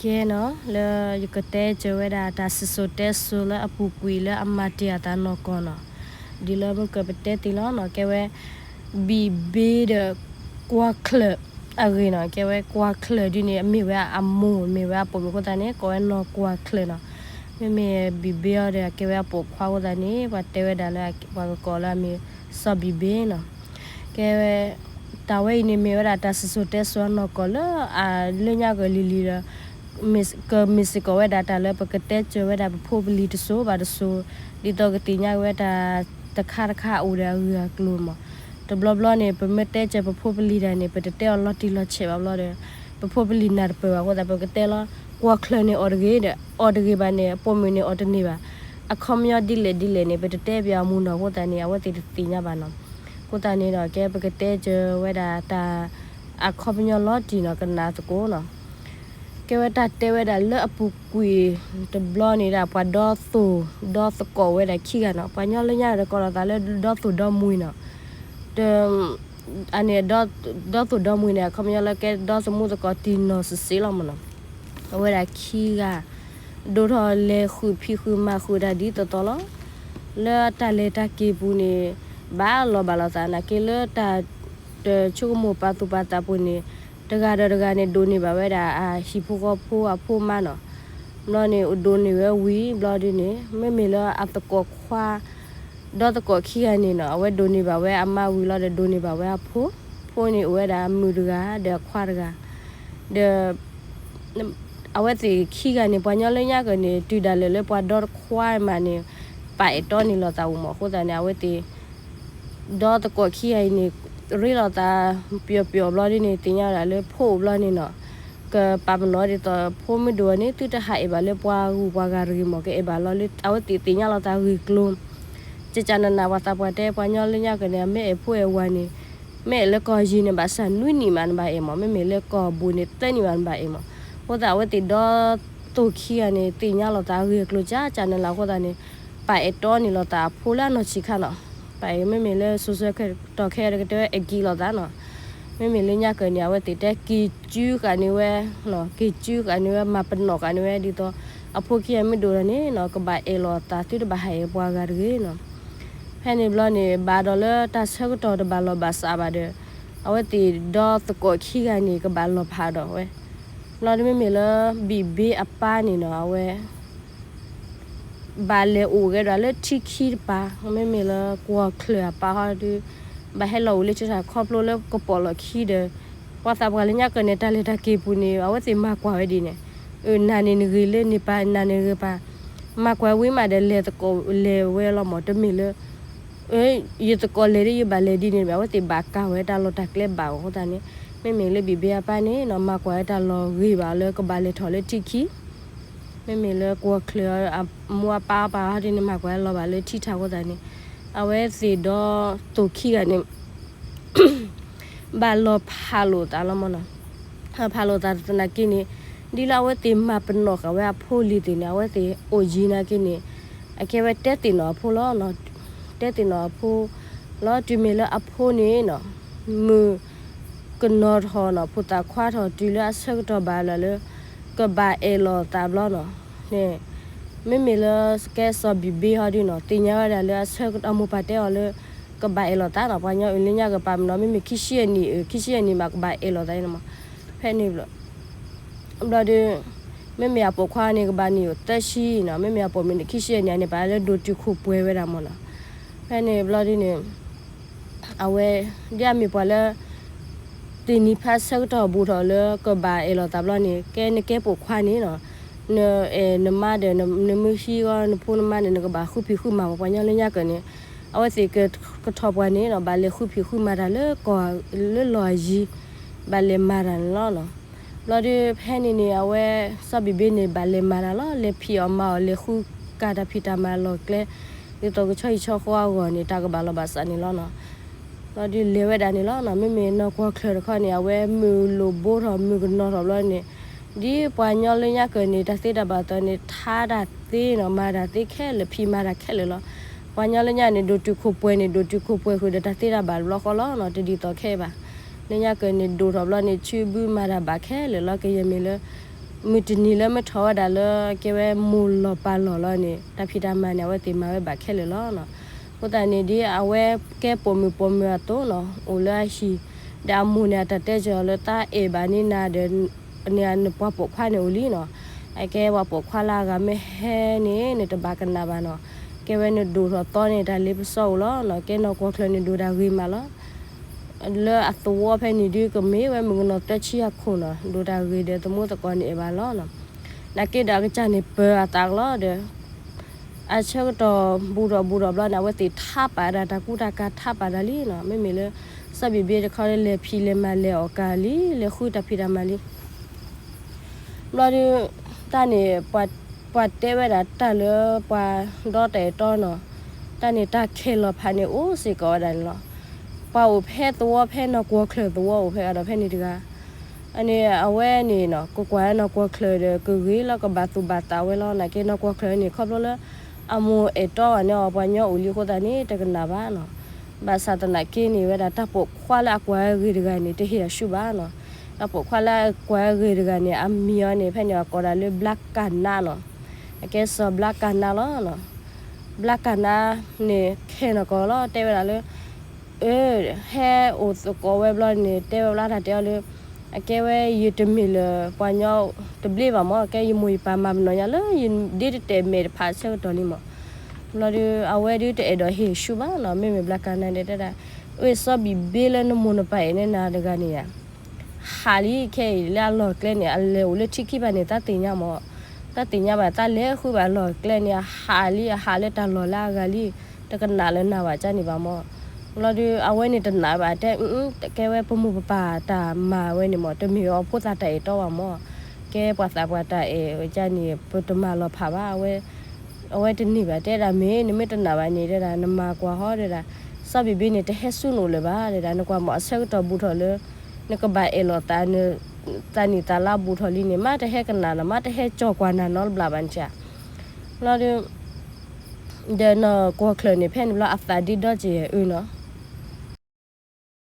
ကဲနီၤ လၢယကတဲစၢၤဝဲဒၣ်တၢ်စံၣ်စိၤတဲစိၤလၢအပူၤကွံာ်လၢအမၤတ့ၢ်အသးနီၢ်ကီၢ်နီၤ, ဒ်လၢမုၢ်ကပတဲသ့လီၤနီၤ, ကဲဝဲ ဘံၣ်ဘ့ဒီး ကွၢ်ချၢၣ်အဂ့ၢ်နီၤ, ကဲဝဲကွၢ်ချၢၣ်ဒ်န့ၣ် အမ့ၢ်ဝဲအမိၢ် မ့ၢ်ဝဲအပိာ်မုၣ်အဃိသတးန့ၣ် ကိးဝဲနီၢ်ကွၢ်ချၢၣ်နီၤ, မ့မ့ၢ်ဘံၣ်ဘ့အီၤဒီး ကဲဝဲအပိာ်ခွါအဃိသတးန့ၣ် ပှၤတဲဝဲဒၣ်လၢ ပှၤကကိးလၢအမ့ၢ်စီၤဘံၣ်ဘ့နီၤ, ကဲဝဲ တၢ်ဝဲအံၤန့ၣ်မ့ၢ်ဝဲဒၣ်တၢ်စံၣ်စိၤတဲစိၤအနီၢ်ကီၢ်လၢအလၢညါကလံၤလံၤဒီး ကမ့ၢ်စ့ၢ်ကီးဝဲဒၣ်တၢ်လၢပကတဲစၢၤဝဲဒၣ်ပဖိပလံၤတစိၤဘၣ်တစိၤ, ဒ်သိးကသ့ၣ်ညါက့ၤဝဲတၢ်တခါတခါအအိၣ်ဒီးအဂ့ၢ်အကျိၤမး, တဘျီဘျီန့ၣ် ပမ့ၢ်တဲစၢၤပဖိပလံၤတၢ်န့ၣ် ပတတဲအီၤလီၤတံၢ်လီၤဆဲးဘၣ်ဘျီဒီး ပဖိပလံၤနၢ်တပၢၢ်ဘၣ်အဃိသတး ပကတဲလီၤ ကွၢ်ချၢၣ်န့ၣ်အီၣ်တဂ့ၤဒီး အီၣ်တဂ့ၤဘၣ်န့ၣ် အပိာ်မုၣ်န့ၣ်အီၣ်တန့ၢ်ဘၣ်, အခီပညီဒ်လဲၣ်ဒ်လဲၣ်န့ၣ် ပတတဲပၠးအမူနီၤအဃိသတးန့ၣ် အဝဲသ့ၣ်တသ့ၣ်ညါဘၣ်နီၤ, အဃိသတးန့ၣ်ဒီး ကဲပကတဲစၢၤဝဲဒၣ်တၢ် အခီပညီလီၤတံၢ်နီၤ ကနၣ်သကိးနီၤ ကဲဝဲတၢ်တဲဝဲဒၣ်လၢအပူၤကွံာ်တဘျီန့ၣ်ဒၣ် ပှၤဒီသိၣ်ဒီသကိးဝဲဒၣ်ခံဂၤနီၤ, ပှၤညီလၢညါဒီးကိးလီၤသးလၢဒီသိၣ်ဒီမှံနီၤ, အန့ၣ် ဒီသိၣ်ဒီမှံန့ၣ် အခီပညီလၢကဲဒီသမူသကိးတံၢ်နီၢ်စ့ၢ်စ့ၢ်လီၤမးနီၤ, အဝဲဒၣ်ခံဂၤ ဒိၣ်ထီၣ်လဲၤဃုာ်ဖံးဃုာ်မၤဃုာ်တၢ်ဒ်သိးသိးလီၤ, လၢတၢ်လဲၤတၢ်က့ၤပူၤန့ၣ် ဘၣ်လီၤဘၣ်လိာ်သးနာ်က့လၢတၢ် တဆိကမိၣ်ပာ်သူၣ်ပာ်သးပူၤန့ၣ် တဂၤဒီးတဂၤန့ၣ် ဒိးန့ၢ်ဘၣ်ဝဲဒၣ်အဟံၣ်ဖိဃီဖိအဖိမါနီၤ, ဘျီန့ၣ် အိၣ်ဒိးန့ၢ်ဝဲဝံၤဘျီဒ်န့ၣ် မ့မ့ၢ်လၢအသကိးခွါ ဒီသကိးခံဂၤန့ၣ်နီၤ အဝဲဒိးန့ၢ်ဘၣ်ဝဲအမါဝံၤလီၤဒီး ဒိးန့ၢ်ဘၣ်ဝဲအဖိ, ဖိန့ၣ်အိၣ်ဝဲဒၣ်အမုၣ်တဂၤဒီးအခွါတဂၤ, ဒီး အဝဲသ့ၣ်ခံဂၤန့ၣ် ပှၤညီလၢညါကၢၢ်န့ၣ် တုၤဒၣ်လဲာ်လၢပှၤဒီတခွါမးန့ၣ် ပာ်အဲၣ်တီန့ၢ်လိာ်သးအိၣ်မးအဃိသတးန့ၣ် အဝဲသ့ၣ် ဒီသကိးခံဂၤအံၤန့ၣ် ရ့လိာ်သးပျီၤပျီၤဘျီဒ်န့ၣ် သ့ၣ်ညါဝဲဒၣ်လၢဖိအိၣ်ဘျီန့ၣ်နီၤ, ကပာ်ပနီၣ်ဒ်သိး ဖိမုၣ်ဒိၣ်အီၤန့ၣ် သုတဟးအဲၣ်ဘၣ်လၢပှၤဂုၤပှၤဂၤတဂ့ၤမး ကအဲၣ်ဘၣ်လီၤလၢ အဝဲသ့ၣ်သ့ၣ်ညါလိာ်သးဂ့ၢ်ကျိၤ ကကနနးပှၤသးပှၢ်တဲ ပှၤညီလၢညါကၢၢ်န့ၣ် အမ့ၢ်အဲၣ်ဖိအဲၣ်ဝၤန့ၣ် မ့ၢ်အဲၣ်လၢကီၢ်ယံၤန့ၣ် ဘၣ်ဆၣ်နွံနံၣ်မးနဘၣ်အဲၣ်မး, မ့မ့ၢ်လၢကီၢ်ဘူးန့ၣ် သၢနံၣ်မးနဘၣ်အဲၣ်မး. အဃိသတး အဝဲသ့ၣ်ဒီသိၣ်ခံဂၤန့ၣ် သ့ၣ်ညါလိာ်သးဂ့ၢ်အကျိၤ ကကနနးအဃိသတးန့ၣ် ပာ်အဲၣ်တီန့ၢ်လိာ်သးအဖိလၢအနီၢ်ဆံးခါနီၤ. ပာ်အဲၣ် မ့မ့ၢ်လၢစိၤဆၢကတီၢ်ခဲအံၤဒီးကတဲဝဲအဲၣ်က့ၤလိာ်သးနီၤ. မ့မ့ၢ်လၢညါကၢၢ်န့ၣ် အဝဲသ့ၣ်တဲက့ၤစုဃာ်န့ၢ်ဝဲ, က့ၤစုဃာ်န့ၢ်ဝဲ မၤပနီၣ်ဃာ်န့ၢ်ဝဲဒ်သိး အဖိခံဂၤမ့ၢ်ဒိၣ်ထီၣ်န့ၣ်နီၤ ကဘၣ်အဲၣ်လိာ်သး သုတဘၣ်ဟးအဲၣ်ပှၤဂၤတဂ့ၤနီၤ. ဖဲန့ၣ်ဘျီန့ၣ် ဘၣ်ဒီးလၢတၢ်ဆၢကတီၢ်တဘၣ်လီၢ်ဘၣ်စးဘၣ်ဒီး အဝဲသ့ၣ်ဒီသကိးခံဂၤန့ၣ် ကဘၣ်လီၤဖးဒီးဝဲ. ဘျီဒ်မ့မ့ၢ်လၢ ဘံၣ်ဘ့အပၢ်န့ၣ်နီၤ အဝဲ ဘၣ်လဲၤအိၣ်ဂဲၤဒီးလၢထံခံတပၤ, မ့မ့ၢ်လၢကွီၢ်ချၢၣ်အပၢ်ဟီဒုး ဘၣ်ဟဲလီၤအိၣ်လၢထံထးခီဖျိလၢကပီၤလီၢ်ခံဒီး ပှၤသးပှၢ်လၢညါကၢၢ်န့ၣ် တၢ်လဲၤတၢ်က့ၤပူၤန့ၣ် အဝဲသ့ၣ်မၤကွၢ်ဝဲဒ်န့ၣ်, နၤန့ၣ်နဂ့ၤလၢန့ၣ်ပၤ နၤန့ၣ်ဂ့ၤပၤ, မၤကွၢ်ဝံၤမးဒီးလဲၤသကိးလဲၤဝဲလီၤမး တမ့ၢ်လၢ ယသကိးလဲၤဒ်ယဘၣ်လဲၤဒ်န့ၣ်ဘၣ်, အဝဲသ့ၣ်ဘၣ်ကၢ်ဝဲတၢ်လီၢ်တၢ်ကျဲဘၣ်အဃိသတးန့ၣ် မ့မ့ၢ်လၢဘံၣ်ဘ့အပၢ်န့ၣ်နီၤ မၤကွၢ်ဝဲတၢ်လီၢ်ဂ့ၤဘၣ်လၢကဘၣ်လဲၤထီၣ်လၢထံခံ မ့မ့ၢ်လၢကွီၢ်ချၢၣ်အမိၢ်အပၢ်အပၢ်ဟီဒ်န့ၣ် မၤကွၢ်လီၤဘၣ်လၢထံထးအဃိသတးန့ၣ် အဝဲသ့ၣ်ဒီသိၣ်ခံဂၤန့ၣ် ဘၣ်လီၤဖးလိာ်သးလီၤမးနီၤ. ဖးလိာ်သးသနာ်က့န့ၣ် ဒ်လၢအဝဲသ့ၣ်မၤပနီၣ်ဃာ်ဝဲအဖိလံၤသ့ၣ်န့ၣ် အဝဲသ့ၣ်အိၣ်ယံၤနာ်က့န့ၣ် အကဲဝဲတဲသ့ၣ်နီၣ်အဖိလီၤ. တဲသ့ၣ်နီၣ်အဖိလီၤ. တုၤမ့ၢ်လၢအဖိန့ၣ်နီၤ မုၣ်ကနီၤထီၣ်နီၤ ဖိသၣ်ခွါထီၣ်တုၤလၢအဆၢကတီၢ်ဘၣ်လၢ ကဘၣ်အဲၣ်လိာ်သးဘျီနီၤ န့ၣ် မ့မ့ၢ်လၢကဲစီၤဘံၣ်ဘ့ဟီဒုနီၤ သ့ၣ်ညါဝဲဒၣ်လၢအဆၢကတီၢ်အမိၢ်ပၢ်တဲအီၤလၢ ကဘၣ်အဲၣ်လိာ်သးနီၤ ပှၤညီအုၣ်လၢညါကပာ်မနီၤ မ့မ့ၢ်ခံဆံယဲၢ်နံၣ် ခံဆံယဲၢ်နံၣ်မး ကဘၣ်အဲၣ်လိာ်သးန့ၣ်မး ဖဲန့ၣ်ဘျီ ဘျီဒု မ့မ့ၢ်အပိာ်ခွါန့ၣ် ကဘၣ်နံၣ်အိၣ်သၢဆံနီၤ မ့မ့ၢ်အပိာ်မုၣ်န့ၣ် ခံဆံယဲၢ်နံၣ်န့ၣ် ပာ်လၢဒိၣ်တုာ်ခိၣ်ပှဲၤဝဲဒၣ်မးနီၤ ဖဲန့ၣ်ဘျီဒုန့ၣ် အဝဲ ဒ်အမ့ၢ်ပှၤလၢ သ့ၣ်နံၤဖးဆၢကတီၢ်ဘူးထီၣ်လၢကဘၣ်အဲၣ်လိာ်သးဘျီန့ၣ် ကဲနကဲပိာ်ခွါန့ၣ်နီၤ နအဲၣ်နမါဒီး နမုၢ်ဟံးဂီၢ် နဖိနမါန့ၣ် နကဘၣ်ဃုဖံးဃုမၤမး ပှၤညီလၢညါကၢၢ်န့ၣ် အဝဲသ့ၣ်ကထီၣ်ပှၤန့ၣ်နီၤ ဘၣ်လဲၤဃုဖံးဃုမၤတၢ်လၢကီၢ် လၢလီၢ်အယံၤ ဘၣ်လဲၤမၤတၢ်န့ၣ်လီၤနီၤ ဘျီဒု ဖဲန့ၣ်န့ၣ် အဝဲ စီၤဘံၣ်ဘ့န့ၣ် ဘၣ်လဲၤမၤတၢ်လီၤ လဲၤဖံးအီၣ်မၤအီၣ် လဲၤဃုကၢ်တၢ်ဖံးတၢ်မၤလီၢ်ကျဲ ဒ်သိးကဆီဟံၣ်ဆီဃီအဂီၢ်န့ၣ် တၢ်ကဘၣ်လီၤဘၣ်စးန့ၣ်လီၤနီၤ ဘျီဒုလဲၤဝဲဒၣ်န့ၣ်လီၤနီၤ မ့မ့ၢ်နီၢ်ကွီၢ်ချၢၣ်တခီန့ၣ် အဝဲမုၢ်လိၣ်ဘိထီၣ်မုၢ်ကနီၤထီၣ်ဘျီန့ၣ် ဒ်ပှၤညီလၢညါကၢၢ်န့ၣ် တၢ်သ့တၢ်ဘၣ်သီန့ၣ် ထါတၢ်သ့နီၤ မၤတၢ်သ့ခဲလၢာ် ဖံးမၤတၢ်ခဲလၢာ်လီၤ ပှၤညီလၢညါန့ၣ် ဒိၣ်တုာ်ခိၣ်ပှဲၤန့ၣ် ဒိၣ်တုာ်ခိၣ်ပှဲၤဃုာ်ဒီးတၢ်သ့တၢ်ဘၣ်တဘျီဃီလီၤနီၤ တဒ်သိးခဲအံၤဘၣ် လၢညါကၢၢ်န့ၣ် ဒိၣ်ထီၣ်ဘျီန့ၣ် ဆူဘုမၤတၢ်ဘၣ်ခဲလၢာ်လီၤ ကယဲၢ်မ့ၢ်လၢ မုၢ်တနံၤလၢမုၢ်ထီၣ်ဝဲဒၣ်လၢကဲဝဲမိၢ်လီၤပၢ်လီၤလီၤန့ၣ် တၢ်ဖံးတၢ်မၤန့ၣ် အဝဲသ့ၣ်မၤဝဲဘၣ်ခဲလၢာ်လီၤ. အဃိသတးန့ၣ် ဒ်အဝဲကဲပိာ်မုၣ်ပိာ်မုၣ်အသိးနီၤ အိၣ်လၢအဟံၣ်, ဒီးအမိၢ်န့ၣ် အတၢ်တဲစၢၤအီၤလၢ တၢ်အဲၣ်ဘၣ်န့ၢ်နၤဒီး န့ၣ်နပှၤပိာ်ခွါန့ၣ်အိၣ်လံနီၤ. အကဲပှၤပိာ်ခွါလၢအဂၤမ့ၢ်ဟဲန့ၣ် နတဘၣ်ကနၣ်ဘၣ်နီၤ. ကဲဝဲနဒိၣ်ထီၣ်သီန့ၣ် တၢ်လ့ပစီအိၣ်လီၤနီၤ. ကဲနီၢ်ကီၢ်ချၢန့ၣ် ဒိၣ်တၢ်ဂ့ၤမးလီၤ. လၢအသဝီဖဲန့ၣ်ဒုး ကမ့ၢ်ဝဲမုၣ်ကနီၤသၢဆံအခိၣ်နီၤ, ဒိၣ်တၢ်ဂ့ၤဒီးသမူသကိးန့ၣ်အဲၣ်ဘၣ်လီၤနီၤ. နာ်က့ဒီးအကစၢ်န့ၣ်ပၢၤအသးကလီၤဒီး အဆၢကတီၢ်ဘူးထီၣ်ဘူးထီၣ်ဘျီန့ၣ် အဝဲသ့ၣ်ထါပာ်ဒၣ်တၢ်ကူတၢ်ကၤထါပာ်ဒၣ်လံနီၤ. မ့မ့ၢ်လၢ စီၤဘံၣ်ဘ့တခီလၢလဲၤဖံးလဲၤမၤလဲၤအီၣ်ကၤလံ လဲၤဃုတၢ်ဖံးတၢ်မၤလံ ဘျီဒုး တၢ်န့ၣ် ပှၤတဲဝဲဒၣ်တၢ်လၢပှၤဒီတၢ်အဲၣ်တီနီၤ, တၢ်န့ၣ်တၢ်ခဲလီၤဖးန့ၣ်အိၣ်စ့ၢ်ကီးဝဲဒၣ်န့ၣ်လီၤ. ပှၤအိၣ်ဖဲသဝီဖဲနီၢ်ကီၢ်ချၢၣ်သဝီအိၣ်ဖဲအဒီးဖဲန့ၣ်တဂၤ, အန့ၣ်အဝဲန့ၣ်နီၤ ကကွၢ်နီၢ်ကီၢ်ချၢၣ်ဒီးကဂ့ၤလီၤ ကဘၣ်သူၣ်ဘၣ်သးဝဲလီၤ. နာ်က့နီၢ်ကီၢ်ချၢၣ်န့ၣ် ခီဖျိလၢ အမိၢ်အဲၣ်တီအီၤန့ၣ် အပှၤညီအိၣ်လံအဃိသတးန့ၣ် တကနၣ်ဘၣ်နီၤ. ဘၣ်ဆၣ်သနာ်က့န့ၣ် ဝဲဒၣ်တၢ်ပိာ်ခွါလၢအကွၢ်ဂ့ၤတဂၤန့ၣ် တဟ့ၣ်အရှုံးဘၣ်နီၤ. တၢ်ပိာ်ခွါလၢအကွၢ်ဂ့ၤတဂၤန့ၣ် အမံၤအီၤန့ၣ် ဖဲန့ၣ်အကိးဒၣ်လၢဘျါကၢ်နါနီၤ. အကဲစီၤဘျါကၢ်နါလီၤ. ဘျါကၢ်နါန့ၣ် ခဲနီၢ်ကီၢ်လီၤ တဲဝဲဒၣ်လၢ အၢ ဟဲအိၣ်သကိးဝဲဘျီန့ၣ် တဲဝဲဘျီတၢ်တဲအီၤလၢ အကဲဝဲယတမ့ၢ်လၢပှၤညီတဘျ့ဘၣ်မၢ်, ကဲယမိၢ်ယပၢ်မၤပနီၣ်ညါလၢယဒ့တတဲာ်မဲာ်တဖၣ်ဆၢကတီၢ်လံမၢ်. ဘျီဒုး အဝဲဒုးတအဲၣ်ဒိးဟ့ၣ်ဆူၣ်ဘၣ်နီၤ, မ့မ့ၢ်ဘျါကၢ်နါန့ၣ်တဲဒၣ်, အၢစီၤဘံၣ်ဘ့လၢနမိၢ်နပၢ်အဲၣ်န့ၢ်နၤတဂၤန့ၣ်ယါ ဟးလံခဲအံၤလၢအလီၢ်ကျဲန့ၣ် အလဲၤအိၣ်လၢထံခံဖၣ်န့ၣ် တၢ်သ့ၣ်ညါမၢ်, တၢ်သ့ၣ်ညါဘၣ် တၢ်လဲၤဃုဘၣ်အလီၢ်ကျဲန့ၣ် အဟးလံ အဟးလၢတၢ်လီၢ်လၢအဂၤလံ, တကနၣ်လၢနၤဘၣ်ကၢ်န့ၣ်ဘၣ်မၢ်. ဘျီဒုး အဝဲန့ၣ်တနာ်ဘၣ်တဲ ကဲဝဲပမိၢ်ပပၢ်တၢ်မၤဝဲန့ၣ်မၢ်, တမ့ၢ်အဖိသၣ်တၢ်အဲၣ်တီဘၣ်မၢ်, ကဲပှၤသးပှၢ်တၢ်အဲၣ်ဝဲကၢ်န့ၣ် ပတမၤလီၤဖးဘၣ် အဝဲတန့ၢ်ဘၣ်တဲဒၣ် မ့ၢ်နမ့ၢ်တနာ်ဘၣ်န့ၣ်တဲဒၣ် နမၤကွၢ်ဟီတဲဒၣ်, စီၤဘံၣ်ဘ့န့ၣ် တဟဲဆူၣ်နအိၣ်လၢၤဘၣ်တဲဒၣ်, နကွၢ်မၢ်အဆၢကတီၢ်ဘူးထီၣ်လၢ နကဘၣ်အဲၣ်လီၤသး သးနံၣ်သးလါဘူးထီၣ်လံန့ၣ် မ့ၢ်တဟဲကနၣ်နီၤ, မ့ၢ်တဟဲကၠီၣ်ကွၢ်နၤနီတဘျီဘၣ်န့ၣ်ဧါ. ဘျီဒုး ဒီးနီၢ်ကီၢ်ချၢၣ်န့ၣ် ဖဲန့ၣ်ဘျီအသးဒ့ဒီက့ၤအုနီၤ. ဖဲန့ၣ်ဘ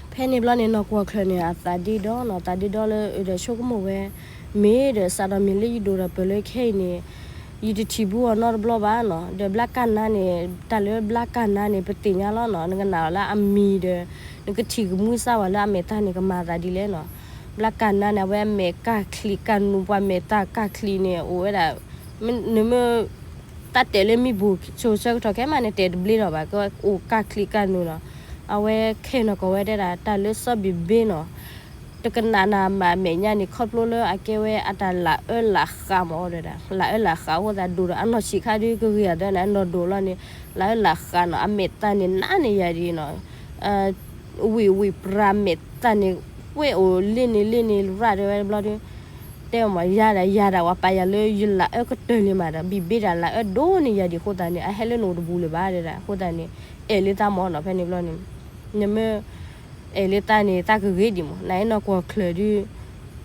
ျီန့ၣ် နီၢ်ကီၢ်ချၢၣ်န့ၣ် အသးဒ့ဒီနီၤ, သးဒ့ဒီလၢအဒီးဆိကမိၣ်ဝဲ, မ့ၢ်ဒီးစးထီၣ်မ့ၢ်လၢယဒိၣ်ထီၣ်ပၢၢ်လၢခဲအံၤန့ၣ် ယတထံၣ်ဘူးအီၤနီတဘျီဘၣ်နီၤ. ဒီးဘျါကၢ်နါန့ၣ် တၢ်လၢဘျါကၢ်နါန့ၣ် ပသ့ၣ်ညါလီၤနီၤ, နကနၣ်အီၤလၢအမံၤဒီး နကထံၣ်ကမှံစၢ်ဝဲလၢအမဲာ်သၣ်န့ၣ် ကမၤသးဒ်လဲၣ်နီၤ. ဘျါကၢ်နါန့ၣ် အဝဲအမဲာ်ကၢ်ချံးကၢ်နူၤ ပှၤမဲာ်သၣ်ကၢ်ချံးန့ၣ် အိၣ်ဝဲဒၣ် နမ့ၢ် တၢ်တဲာ်လၢမံဘူၣ်ဆိဆၢကတီၢ်ခဲမးန့ၣ် တဲာ်တဘျ့လီၤဘၣ်, ကအိၣ်ကၢ်ချံးကၢ်နူၤလီၤ. အဝဲခဲနီၢ်ကီၢ်ဝဲတဲဒၣ် တၢ်လၢစီၤဘံၣ်ဘ့နီၤ, တကနၣ်နၤမးအမဲာ်ညါန့ၣ် ခီဖျိလၢအကဲဝဲအတၢ်လၢအၢလၢဃးမၢ်ဒီးဒၣ်, လၢအၢလၢဃးအဃိသတးဒိၣ်ဒီး အနီၢ်ဆံးခါဒုးကဂ့ၤအသးန့ၣ် အနီၢ်ဒိၣ်လီၤန့ၣ် လၢအၢလၢဃးနီၤ, အမဲာ်သၣ်န့ၣ်နးန့ၢ်ယၤဒ်နီၤ ဝံၣ်ဝံၣ်ပြၤမဲာ်သၣ်န့ၣ် ကွဲးအိၣ်လ့န့ၣ်လ့န့ၣ်ရၣ်တဲဝဲဘျီဒုး, တဲမၢ်ယၤဒၣ် ယၤဒၣ်ဝဲပာ်ယၤလၢယလၢအၢကတၢၢ်လံမးဒီး ဘံၣ်ဘ့ဒၣ်လၢအၢဒိၣ်န့ၢ်ယၤဒ်အဃိသတးန့ၣ် အဟဲလၢနအိၣ်တပူၤလၢၤဘၣ်တဲဒၣ်, အဃိသတးန့ၣ် အဲၣ်လၢတၢ်မၢ်နီၤ, ဖဲန့ၣ်ဘျီန့ၣ် နမ့ၢ် အဲၣ်လၢတၢ်န့ၣ် တၢ်ကဂ့ၤဒံးမၢ်, နအဲၣ်နီၢ်ကီၢ်ချၢၣ်ဒုး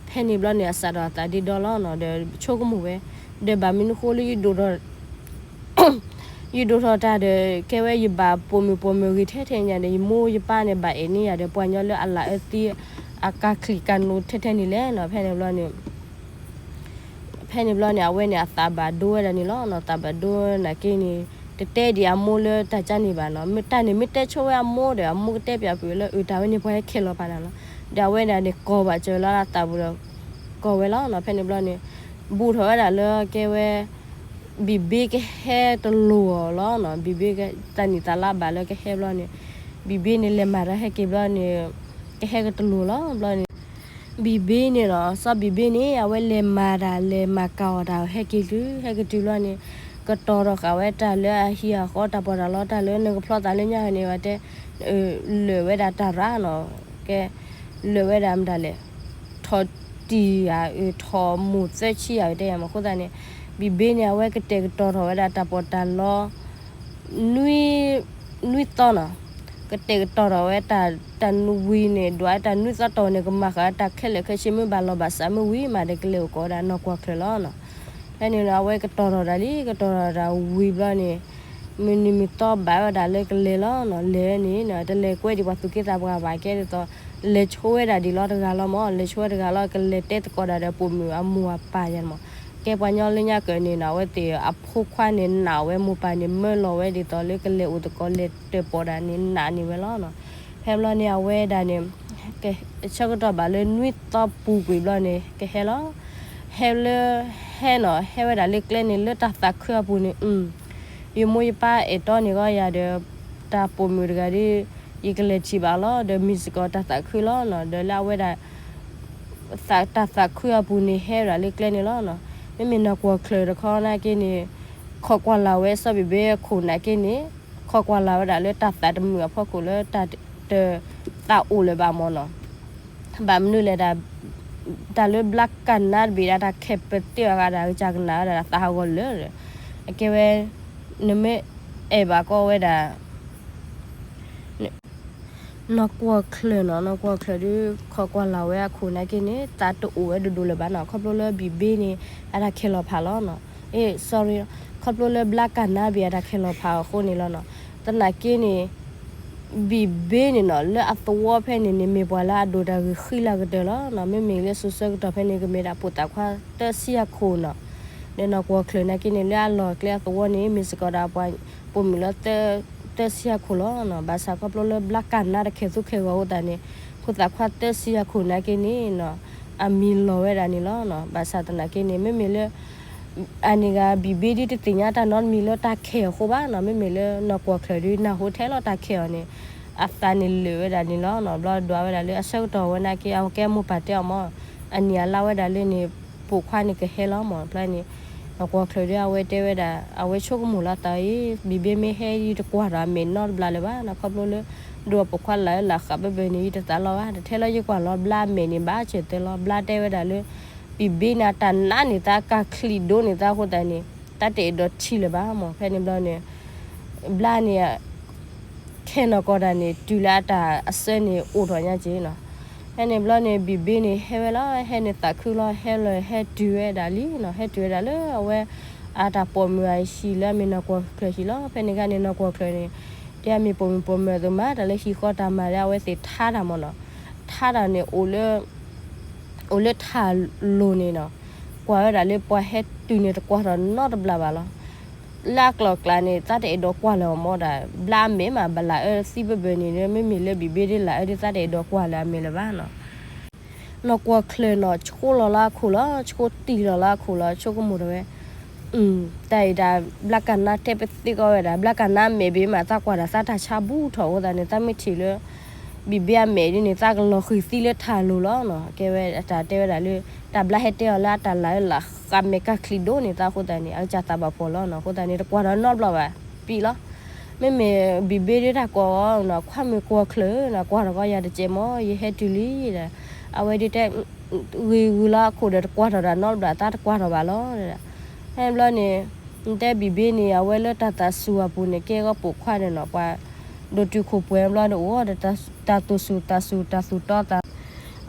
ဖဲန့ၣ်ဘျီန့ၣ် အစးထီၣ်အသးဒ့ဒီလီၤနီၤ, ဒီးဆိကမိၣ်ဝဲ, ဒီးဘၣ်မနုၤဃိလၢ ယဒိၣ်ထီၣ်တၢ်ဒီး ကဲဝဲယဘၣ်ပိာ်မုၣ်ပိာ်မၢၤဂ့ၤထဲထဲညါဒီး ယမိၢ်ယပၢ်န့ၣ် ဘၣ်အဲၣ်န့ၢ်ယၤဒီး ပှၤညီလၢအလၢအၢသံ အကၢ်ချံးကၢ်နူၤထဲထဲန့ၣ်လဲၣ်နီၤ, ဖဲန့ၣ်ဘျီန့ၣ် ဖဲန့ၣ်ဘျီန့ၣ် အဝဲန့ၣ်အသးဘၣ်ဒိဝဲဒၣ်န့ၣ်လီၤနီၤ, သးဘၣ်ဒိနာ်က့န့ၣ် တတဲဒံးအမိၢ်လၢတၢ်ကၢ်န့ၣ်ဘၣ်နီၤ, မ့ၢ်တၢ်န့ၣ်မ့ၢ်တဲဆိဝဲအမိၢ်ဒီး အမိၢ်ကတဲပၠးကွံာ်ဝဲလၢ အၢ တၢ်ဝဲန့ၣ်ပှၤဟဲခဲလီၤဖးနၤလီၤ, ဒီးအဝဲဒၣ်န့ၣ် ကိးဘၣ်စၢၤလၢအသးပူၤဒီး ကိးဝဲလီၤနီၤ, ဖဲန့ၣ်ဘျီန့ၣ် ဘူးထီၣ်ဝဲဒၣ်လၢကဲဝဲ ဘံၣ်ဘ့ကဟဲတလိၤအီၤလီၤနီၤ, ဘံၣ်ဘ့သးနံၣ်သးလါဘၣ်လၢကဟဲဘျီန့ၣ်, ဘံၣ်ဘ့န့ၣ်လဲၤမၤတၢ်ဟဲက့ၤဘျီန့ၣ် ကဟဲကတလိၤလီၤ, ဘျီန့ၣ် ဘံၣ်ဘ့န့ၣ်နီၤ, စီၤဘံၣ်ဘ့န့ၣ် အဝဲလဲၤမၤတၢ်လဲၤမၤကၤအီၤတၢ်ဟဲက့ၤတုၤ ဟဲက့ၤတုၤဘျီန့ၣ် ကတီၤထီၣ်ဃာ်ဝဲတၢ်လၢအဟံၣ်အဃီတၢ်ပီးတၢ်လီ တၢ်လၢနကဖျီသးလၢညါန့ၣ် ဝဲတဲ လၢာ်ဝဲဒၣ်တၢ်ရၣ်နီၤ, ကဲ လၢာ်ဝဲဒၣ်မတၤလဲၣ် ထီၣ်တံၢ်ဧါ အၢ ထီၣ်မိၢ်သၢဆံဧါ တဲယၤမးအဃိသတးန့ၣ် ဘံၣ်ဘ့န့ၣ် အဝဲကတဲာ်ကတီၤထီၣ်ဝဲဒၣ်တၢ်ပီးတၢ်လီ နွံသီနီၤ, က ကတဲာ်ကတီၤထီၣ်ဝဲတၢ် တၢ်ဝံၤန့ၣ် ဒွးတၢ်နွံသီတီၢ်န့ၣ် ကမၤဃာ်တၢ်ခဲလၢာ်ခဲဆ့ မ့ၢ်ဘၣ်လီၤဘၣ်စးမ့ၢ်ဝံၤမးဒီး ကလဲၤအိၣ်ကိးဝဲဒၣ်နီၢ်ကွီၢ်ချၢၣ်လီၤနီၤ. ဖဲန့ၣ် အဝဲကတီၤထီၣ်တၢ်လံ ကတီၤထီၣ်တၢ်ဝံၤဘျီန့ၣ် မုၢ်နံၤမုၢ်သီဘၣ်ဝဲဒၣ်လၢကလဲၤလီၤနီၤ. လဲၤန့ၣ် တလဲၤကွဲဒံးပှၤသူၣ်က့သးပှၢ်ဘၣ် ကဲဒ်သိး လဲၤဆိဝဲဒၣ်ဒံးလီၤတဂၤလီၤမၢ်. လဲၤဆိဝဲတဂၤလီၤ ကလဲၤတဲသကိးဒၣ်ဒီးပိာ်မုၣ်အမိၢ်အပၢ်ယါန့ၣ်မၢ်. ကဲပှၤညီလၢညါကၢၢ်န့ၣ်နီၤ အဝဲသ့ၣ်အဖိခွါန့ၣ် နာ်ဝဲမိၢ်ပၢ်န့ၣ် မၢလီၤဝဲဒ်သိးလၢကလဲၤအိၣ်သကိး လဲၤတၢၣ်ပီးဒၣ်န့ၣ် နာ်န့ၢ်ဝဲလီၤနီၤ. ဖဲဘျီန့ၣ် အဝဲဒၣ်န့ၣ် ဆၢကတီၢ်ဘၣ်လၢနွံသီပူၤကွံာ်ဘျီန့ၣ် ကဟဲလီၤ. ဟဲလၢ ဟဲနီၤ ဟဲဝဲဒၣ်လၢကျဲန့ၣ် လၢတၢ်သးခုအပူၤန့ၣ် ယမိၢ်ယပၢ်အဲၣ်တီန့ၢ်ဂီၢ်ယၤဒီး တၢ်ပိာ်မုၣ်တဂၤဒီး ယကလဲၤထံၣ်ဘၣ်လီၤ ဒီးမ့ၢ်စ့ၢ်ကီးတၢ်သးခုလီၤနီၤ. ဒီးလၢအဝဲဒၣ် တၢ်သးခုအပူၤန့ၣ် ဟဲဝဲဒၣ်လၢကျဲန့ၣ်လီၤနီၤ. မ့မ့ၢ်နီၢ်ကွီၢ်ချၢၣ်တခီနာ်က့န့ၣ် ခိးကွၢ်လၢ်ဝဲစီၤဘံၣ်ဘ့အခိၣ်နာ်က့န့ၣ် ခိးကွၢ်လၢ်ဝဲဒၣ်လၢတၢ်သးတမုာ်အဖီခိၣ်လၢတၢ်တသးအိၣ်လၢၤဘၣ်မၢ်နီၤ. ဘၣ်မနုၤလဲၣ်ဒၣ် တၢ်လၢဘျါကၢ်နါတဘ့ၣ်ဒၣ် တၢ်ခဲးပသ့အီၤဂၤဒၣ် ကစၢ်ကနၣ်ဝဲဒၣ်သးဟးဂီၤလၢာ် အကဲဝဲ နမ့ၢ်အဲၣ်ဘၣ်ကီဝဲဒၣ် နီၢ်ကွီၢ်ချၢၣ်နီၤ, နီၢ်ကွီၢ်ချၢၣ်ဒုး ခိးကွၢ်လၢ်ဝဲအခိၣ်နာ်က့န့ၣ် သးတအိၣ်ဝဲဒိၣ်ဒိၣ်လၢၤဘၣ်နီၤ, ခီဖျိလၢဘံၣ်ဘ့န့ၣ် အတၢ်ခဲးလီၤဖးလီၤနီၤ. အ့ sorry, ခီဖျိလၢဘျါကၢ်နါဘ့ၣ်အတၢ်ခဲးလီၤဖးအဃိန့ၣ်လီၤနီၤ. သနာ်က့န့ၣ် ဘံၣ်ဘ့န့ၣ်နီၤ လၢအသဝီဖဲန့ၣ်န့ၣ် မ့ၢ်ပှၤလၢအဒိၣ်တၢ်ဂ့ၢ်ဃံလၤကတၢၢ်လီၤနီၤ. မ့မ့ၢ်လၢစိၤဆၢကတီၢ်ဖဲန့ၣ် ကမ့ၢ်ဒၣ်ပိာ်သးခွါသၢဆံအခိၣ်နီၤ. ဒီးနီၢ်ကွီၢ်ချၢၣ်နာ်က့န့ၣ် လၢအလီၢ်ကျဲအသဝီန့ၣ် မ့ၢ်စ့ၢ်ကီးဒၣ်ပှၤပိာ်မုၣ်လၢ သၢဆံအခိၣ်လီၤနီၤ. ဘၣ်ဆၣ်ခီဖျိလၢဘျါကၢ်နါတၢ်ခဲးသူခဲးဂီၤအဃိသတးန့ၣ် ဖိသၣ်ခွါသၢဆံအခိၣ်နာ်က့န့ၣ်နီၤ အမံၤလီၤဝဲဒၣ်န့ၣ်လီၤနီၤ. ဘၣ်ဆၣ်သနာ်က့န့ၣ် မ့မ့ၢ်လၢ အန့ၣ်ဂၤဘံၣ်ဘ့ဒုးတသ့ၣ်ညါတၢ်နီတမံၤလၢတၢ်ခဲးအီၤအဃိဘၣ်နီၤ. မ့မ့ၢ်လၢနီၢ်ကွီၢ်ချၢၣ်ဒုးနၢ်ဟူထဲလီၤတၢ်ခဲးအီၤန့ၣ် အသးန့ၣ်လၢာ်ဝဲဒၣ်န့ၣ်လီၤနီၤ. ဘျီဒွးဝဲဒၣ်လၢအဆၢကတီၢ်ဝဲနာ်က့ အဝဲကဲမိၢ်ပၢ်တဲအီၤမၢ် အနံၣ်အလါဝဲဒၣ်လၢန့ၣ် ပိာ်ခွါန့ၣ်ကဟဲလီၤမၢ်. ဖဲန့ၣ် နီၢ်ကွီၢ်ချၢၣ်ဒုးအဝဲတဲဝဲဒၣ် အဝဲဆိကမိၣ်လီၤသးအံၤ ဘံၣ်ဘ့မ့ၢ်ဟဲ ယတကွၢ်ဒီးအမဲာ်နီတဘျီလၢၤဘၣ်နီၤ. ခီဖျိလၢ ဒိၣ်ပိာ်ခွါလၢ်လၢ်ဃးဘၢဘၢန့ၣ် ယတသးလီဘၣ်. တထဲလၢယကွၢ်လီၤဘျါအမဲာ်န့ၣ် ဘၣ်စၢၤတဲလီၤ. ဘျါတဲဝဲဒၣ်လၢ ဘံၣ်ဘ့န့ၣ် အတၢ်နးန့ၢ်သး ကၢ်ချံးဒိၣ်န့ၢ်သးအဃိသတးန့ၣ် တၢ်တအဲၣ်ဒိးထံၣ်လၢၤဘၣ်မၢ်. ဖဲန့ၣ်ဘျီန့ၣ် ဘျါန့ၣ် ခဲနီၢ်ကီၢ်တၢ်န့ၣ် တုၤလၢအတၢ်အစၢန့ၣ်အိၣ်ထီၣ်ညါက့နီၤ. ဖဲန့ၣ်ဘျီန့ၣ် ဘံၣ်ဘ့န့ၣ် ဟဲဝဲလီၤ ဟဲန့ၣ်သးခုလီၤ ဟဲလီၤဟဲတုၤဝဲဒၣ်လံနီၤ. ဟဲတုၤဝဲဒၣ်လၢအဝဲ အတၢ်ပိာ်မုၣ်အဟံၣ်လၢအမ့ၢ်နီၢ်ကွီၢ်ချၢၣ်ဟံၣ်လီၤ. ဖဲန့ၣ်ခါန့ၣ် နီၢ်ကွီၢ်ချၢၣ်န့ၣ် တဲအမ့ၢ်ပိာ်မုၣ်ပိာ်မၢၤအသိးမး တၢ်လၢဟံၣ်ဃီတၢ်မၤလၢအဝဲသ့ၣ်ထါတၢ်မၢ်နီၤ. ထါတၢ်န့ၣ် အိၣ်လၢထၣ်လိၤန့ၣ်နီၤ. ကွၢ်ဝဲဒၣ်လၢပှၤဟဲတုၤန့ၣ် တကွၢ်ထီၣ်နီတဘျီဘၣ်လီၤ. လၢအကျိၤအကျဲန့ၣ် တၢ်တအဲၣ်ဒိးကွၢ်လၢၤအီၤမၢ်ဒီး ဘျါအမဲာ်မး ဘၣ်လၢအအၢသံဘၢဘၢန့ၣ် မ့မ့ၢ်လၢဘံၣ်ဘ့ဒ်လၢအအၢဒ် တၢ်တအဲၣ်ဒိးကွၢ်လၢၤအမဲာ်လၢၤဘၣ်နီၤ. နီၢ်ကွီၢ်ချၢၣ်နီၤ ဆှိလီၤလၢအခိၣ်လီၤ ဆှိတံၢ်လီၤလၢအခိၣ်လီၤ ဆိကမိၣ်ထီၣ်ဝဲ တၢ်အံၤဒၣ် ဘျါကၢ်နါတဲပသ့ကီးဝဲဒၣ် ဘျါကၢ်နါအမဲာ်ဘ့ၣ်မး သးကွၢ်တၢ်သးတၢ်ဆါဘူးထီၣ်အဃိသတးန့ၣ် သးမ့ၢ်ထံၣ်လၢ ဘံၣ်ဘ့အမဲာ်ဒ်န့ၣ် သးကလီၤဃံၤသံလၢထၣ်လိၤလီၤနီၤ. ကဲဝဲအတၢ်တဲဝဲဒၣ်လၢ တၢ်ဘျါဟဲတဲအီၤလၢအတၢ်လၢ်လၢ်ဃးမဲာ်ကၢ်ချံးဒိၣ်န့ၢ်သးအဃိသတးန့ၣ် အကစၢ်သးဘၣ်ဖှီၣ်လီၤနီၤ. အဃိသတးန့ၣ် တကွၢ်ထီၣ်နီတဘျီဘၣ် ပံလီၤ. မ့မ့ၢ်ဘံၣ်ဘ့ဒ်တၢ်ကိးအီၤနီၤ ခွါမုၣ်ကွီၢ်ချၢၣ်နီၤ ကွၢ်ထီၣ်ကီးယၤတစဲးမၢ် ယဟဲတုၤလံဒီး အဝဲဒ်တဲ ဂ့ၤဂုာ်လီၤအခိၣ်ဒီး တကွၢ်ထီၣ်တၢ်နီတဘျီ သးတကွၢ်ထီၣ်ဘၣ်လီၤ. ဖဲဘျီန့ၣ် တဲဘံၣ်ဘ့န့ၣ် အဝဲလၢတၢ်သးစူၤအပူၤန့ၣ် ကဲဂီၢ်ပိာ်ခွါန့ၣ်နီၤ ပှၤဒိၣ်တုာ်ခိၣ်ပှဲၤဘျီဒီး အိၣ်ဒီးတၢ်သူၣ်စူၤသးစူၤ တၢ်သူၣ်တီသး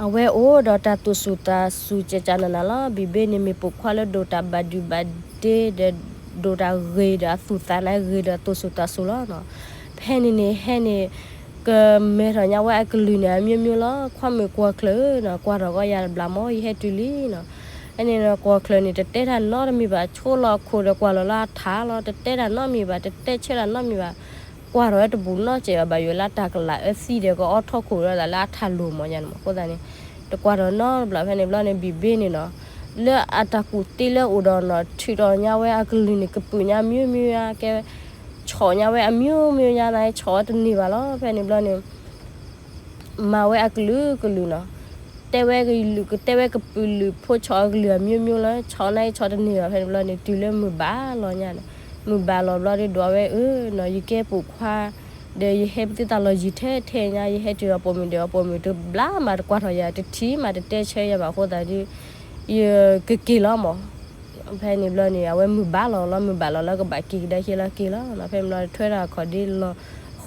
အဝဲအိၣ်ဒီးတၢ်သူၣ်စူၤသးစူၤ ကကနနၤလီၤ. ဘံၣ်ဘ့န့ၣ် မ့ၢ်ပိာ်ခွါလၢဒိၣ်တၢ်ဘၣ်ဒုၣ်ဘၣ်ဒ့ဒီး ဒိၣ်တၢ်ဂ့ၤဒီးအသူၣ်သးန့ၣ်ဂ့ၤဒီးသူၣ်စူၤသးစူၤလီၤနီၤ. ဖဲန့ၣ်န့ၣ် ဟဲန့ၣ် ကမဲထီၣ်ညါဝဲအကလုၢ်န့ၣ် အမျိုးမျိုးလီၤ. ခွါမုၣ်ကွီၢ်ချၢၣ်နီၤ ကွၢ်ထီၣ်ကီးယၤတဘျီမၢ် ယဟဲတုၤလံနီၤ. ဖဲန့ၣ်နီၤ ကွီၢ်ချၢၣ်န့ၣ် တတဲတၢ်နီတမံၤဘၣ် ဆိလီၤအခိၣ်ဒီးကွၢ်လီၤလၢအထၣ်လီၤ. တတဲတၢ်နီတမံၤဘၣ် တတဲဆၢတၢ်နီတမံၤဘၣ် ကွၢ်ထီၣ်ဝဲတဘူးနီတစဲးဘၣ် ဘၣ်ယိၣ်လၢတၢ်ကလၢ်အၢသံဒီး ကအီထီခိၣ်ဒီးသးလၢအထၣ်လိၤမၢ်ညါန့ၣ်မၢ်. အဃိသတးန့ၣ် တကွၢ်ထီၣ်နီတဘျီ ဖဲန့ၣ်ဘျီန့ၣ် ဘံၣ်ဘ့န့ၣ်နီၤ လၢအတၢ်ကူၣ်သ့လၢအအိၣ်ဒီးနီၤ ထုးထီၣ်ညါဝဲအကလုၢ်န့ၣ် ကပုာ်ညါမျိုးမျိုးညါ ကဲ ဆီၣ်ညါဝဲအမျိုးမျိုးညါန့ၣ် ဆီၣ်ဝဲတန့ၢ်ဘၣ်လီၤ. ဖဲန့ၣ်ဘျီန့ၣ် မၤဝဲအကလုာ်ကလုာ်နီၤ တဲဝဲကလုာ် တဲဝဲကပုာ်လုာ်ဖိဆီၣ်အကလုာ်အမျိုးမျိုးလီၤ. ဆီၣ်န့ၣ်ဆီၣ်တန့ၢ်ဘၣ် ဖဲန့ၣ်ဘျီန့ၣ် တုၤလၢမုၢ်ဘၣ်လီၤညါန့ၣ် မုၢ်ဘၣ်လီၤဘျီဒီး ဒွးဝဲအၢနီၤ ယကဲပိာ်ခွါ ဒီးယဟဲပသ့တၢ်လီၢ်ယံၤထဲထဲညါ ယဟဲတုၤဒီးပိာ်မုၣ်ဒီး ပိာ်မုၣ်တဘျါမးတကွၢ်ထီၣ်ယၤ တထံၣ်မးတတဲဆၢယၤဘၣ်အဃိသတးဒီး ယကက့ၤလီၤမၢ်. ဖဲန့ၣ်ဘျီန့ၣ် အဝဲမုၢ်ဘၣ်လီၤလီၤ မုၢ်ဘၣ်လီၤလၢကဘၣ်က့ၤကဒါက့ၤလီၤက့ၤလီၤနီၤ. ဖဲန့ၣ်ဘျီ ထွဲထီၣ်အခီၣ်ဒ့လီၤ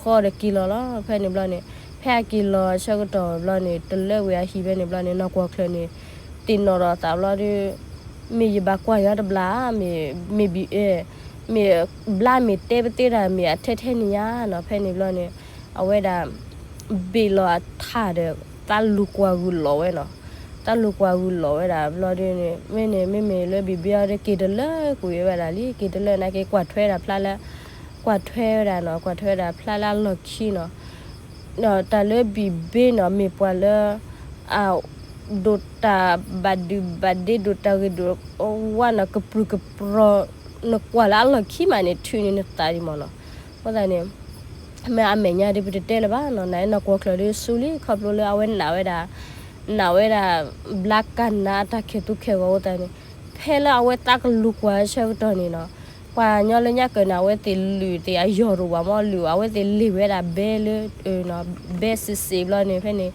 ဖီဒီးက့ၤလီၤလီၤ. ဖဲန့ၣ်ဘျီန့ၣ် ဖဲအက့ၤလီၤဆၢကတီၢ်ဘျီန့ၣ် တလၢဝံၤအဟံၣ်ဖဲန့ၣ်ဘျီန့ၣ် နီၢ်ကွီၢ်ချၢၣ်န့ၣ် သ့ၣ်နီၣ်ဒီးအသးဘျီဒီး မ့ၢ်ယဘၣ်ကွၢ်ညီတဘျီ မ့ၢ် မ့ၢ်ဘျါမ့ၢ်တဲပသ့တၢ်မ့ၢ်အထဲထဲန့ၣ်ညါနီၤ. ဖဲန့ၣ်ဘျီန့ၣ် အဝဲဒၣ် ဘ့ၣ်လီၤအထၣ်ဒီး သးလူၤကွၢ်ဂုာ်လီၤဝဲနီၤ. သးလူၤကွၢ်ဂုာ်လီၤဝဲဒၣ်ဘျီဒီးန့ၣ် မ့ၢ်န့ၣ် မ့မ့ၢ်လၢဘံၣ်ဘ့ၣ်အီၤဒီး က့ၤတလၢကွံာ်ဝဲဒၣ်လံ က့ၤတလၢနာ်က့ ကွၢ်ထွဲဒၣ်ဖျါလၢ ကွၢ်ထွဲဝဲဒၣ်နီၤ ကွၢ်ထွဲဝဲဒၣ်ဖျါလၢအလီၢ်ခံနီၤ. ဒီးတၢ်လၢဘံၣ်ဘ့ၣ်နီၤ မ့ၢ်ပှၤလၢ အ ဒိၣ်တၢ်ဘၣ်ဒုးဘၣ်ဒ့ ဒိၣ်တၢ်ဂ့ၤဒိၣ်ဝါနီၤ ကပြုၢ်ကပြီၤ နကွၢ်လၢအလီၢ်ခံမးန့ၣ် ထုးန့ၢ်နသးဒံးမ့ၢ်နီၤ. အဃိသတးန့ၣ် မ့ၢ်အမဲာ်ညါဒီး ပတတဲလၢၤဘၣ်နီၤ နနီၢ်ကွီၢ်ချၢၣ်ဒီး ဆူလံ ခီဖျိလၢအဝဲနာ်ဝဲဒၣ် နာ်ဝဲဒၣ် ဘျါကနၣ်အတၢ်ခဲၣ်သူခဲၣ်ဂီၤအဃိသတးန့ၣ် ဖဲလၢအဝဲသးကလူၤကွၢ်ဆၢကတီၢ်န့ၣ်နီၤ ပှၤကညီလၢညါကၢၢ်န့ၣ် အဝဲသ့ၣ်လုၢ်သ့ၣ်အယီၢ်တအိၣ်ဘၣ်မ့ၢ် လုၢ် အဝဲသ့ၣ်လ့ၢ်ဝဲဒၣ်ဘဲလၢ ဘဲစ့းစ့းဘျီန့ၣ် ဖဲန့ၣ်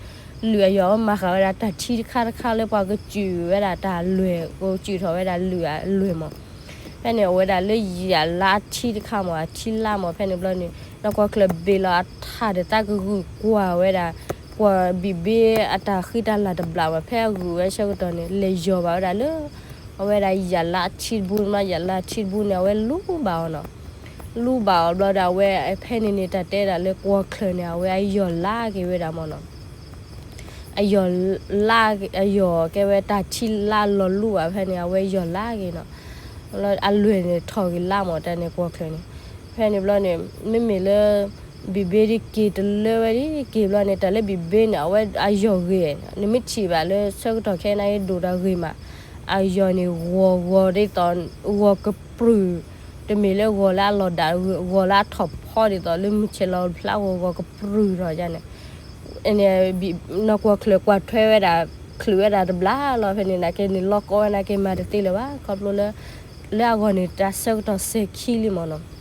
လုၢ်အယီၢ်ဝဲမၤဃာ်ဝဲဒၣ်တၢ်ထံတခါတခါလၢပှၤကစုၢ်ဝဲဒၣ်တၢ်လွဲၢ် ကစုၢ်ထီၣ်ဝဲဒၣ်လုၢ်အလွဲၢ်မ့ၢ် ဖဲန့ၣ် အဝဲဒၣ်လၢယၤလါအထံတခါမ့ၢ် အထံလါမ့ၢ် ဖဲန့ၣ်ဘျီန့ၣ် နီၢ်ကွီၢ်ချၢၣ်ဘ့ၣ်လီၤအထၣ်ဒီးသးကဂုာ်ကွၢ်ဝဲဒၣ် ကွၢ်ဘံၣ်ဘ့ၣ်အတၢ်ဃံတၢ်လၤတဘျီမ့ၢ် ဖဲအဂုာ်ဝဲဆၢကတီၢ်န့ၣ် လဲၤယီၢ်ဘၣ်ဝဲဒၣ်လၢ အဝဲဒၣ်ယၤလါအထံတဘိန့ၣ် ယၤလါအထံတဘိန့ၣ် အဝဲလူၤဘၣ်အီၤနီၤ. လူၤဘၣ်အီၤဘျီဒီး အဝဲဖဲန့ၣ်န့ၣ် တၢ်တဲဒၣ်လၢကွီၢ်ချၢၣ်န့ၣ် အဝဲအယီၢ်လါက့ၤဝဲဒၣ်မ့ၢ်နီၤ. အယီၢ်လါ အယီၢ်ကဲဝဲတၢ်ထံလါလီၤလူၤဘၣ်ဖဲန့ၣ် အဝဲယီၢ်လါက့ၤနီၤ. အလွဲၢ်န့ၣ်ထီၣ်က့ၤလါမ့ၢ်တၢ်န့ၣ်ကွီၢ်ချၢၣ်န့ၣ် ဖဲန့ၣ်ဘျီန့ၣ် မ့မ့ၢ်လၢ ဘံၣ်ဘ့ၣ်ဒ်က့ၤတလၢဝဲဒ်က့ၤဘျီန့ၣ် တၢ်လၢဘံၣ်ဘ့ၣ်န့ၣ် အဝဲအယီၢ်ဂ့ၤ နမ့ၢ်ထံၣ်ဘၣ်လၢဆၢကတီၢ်ခဲအံၤန့ၣ် ဒိၣ်တၢ်ဂ့ၤမး အယီၢ်န့ၣ်ဂီၤဂီၤဒ်သိး ဂီၤကပြုၢ် တမ့ၢ်လၢဂီၤလၢအလီၤဒၣ် ဂီၤလၢအထီၣ်ဖီဒ်သိးလၢမုၢ်ဆဲးလီၤဖျါဂီၤဂီၤကပြုၢ်ထီၣ်ယါန့ၣ် နီၢ်ကွီၢ်ချၢၣ်ကွၢ်ထွဲဝဲဒၣ် ချုးဝဲဒၣ်တဘျီလီၤ ဖဲန့ၣ်နာ်က့န့ၣ် လီၢ်ကီဝဲနာ်က့မၤတသ့လၢၤဘၣ် ခီဖျိလၢ လၢအဂီၢ်န့ၣ် တၢ်ဆၢကတီၢ်စဲၤခံလံမ့ၢ်နီၤ.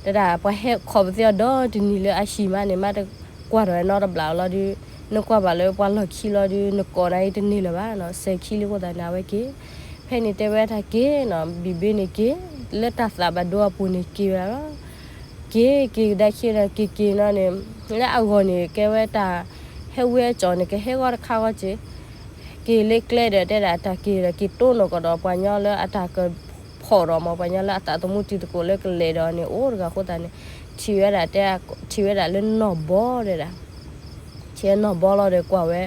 တဒၣ်ပှၤဟဲခီၣ်ပသ့အီၤဒီတနံၤလၢအဟံၣ်မးန့ၣ် မးတကွၢ်ထီၣ်ဝဲနီတဘျီလီၤဒီး နကွၢ်ဘၣ်လၢပှၤလီၢ်ခံလီၤဒီး နကိးနၤအံၤတန့ၢ်လၢၤဘၣ်နီၤ စဲၤခံလံအဃိသတးန့ၣ် အဝဲက့ၤ ဖဲန့ၣ်တဲဝဲတၢ်က့ၤနီၤ ဘံၣ်ဘ့ၣ်န့ၣ်က့ၤ လၢတၢ်သးဘၣ်ဒိအပူၤန့ၣ်က့ၤဝဲဒၣ်လီၤ က့ၤက့ၤကဒါခံဒီး က့ၤက့ၤနီၤန့ၣ် လၢအဂီၢ်န့ၣ် ကဲဝဲတၢ် ဟဲဝဲအကၠီၣ်န့ၣ် ကဟဲဂီၤတခါဂီၤက့ၤ က့ၤလၢကျဲဒီး တဲဒၣ်တၢ်က့ၤဒီး က့ၤတိၢ်နီၢ်ကီၢ်ဒီးပှၤညီလၢအတၢ်ကဖီၣ်ဒီးမ့ၢ် ပှၤညီလၢအသးသမူတံၤသကိးလၢကလဲၤဒီးန့ၣ် အိၣ်တဂၤအဃိသတးန့ၣ် ထံၣ်ဝဲဒၣ်တဲ ထံၣ်ဝဲဒၣ်လၢနီၢ်ဘီဒဲဒၣ် ထံၣ်နီၢ်ဘီလီၤဒီးကွၢ်ဝဲ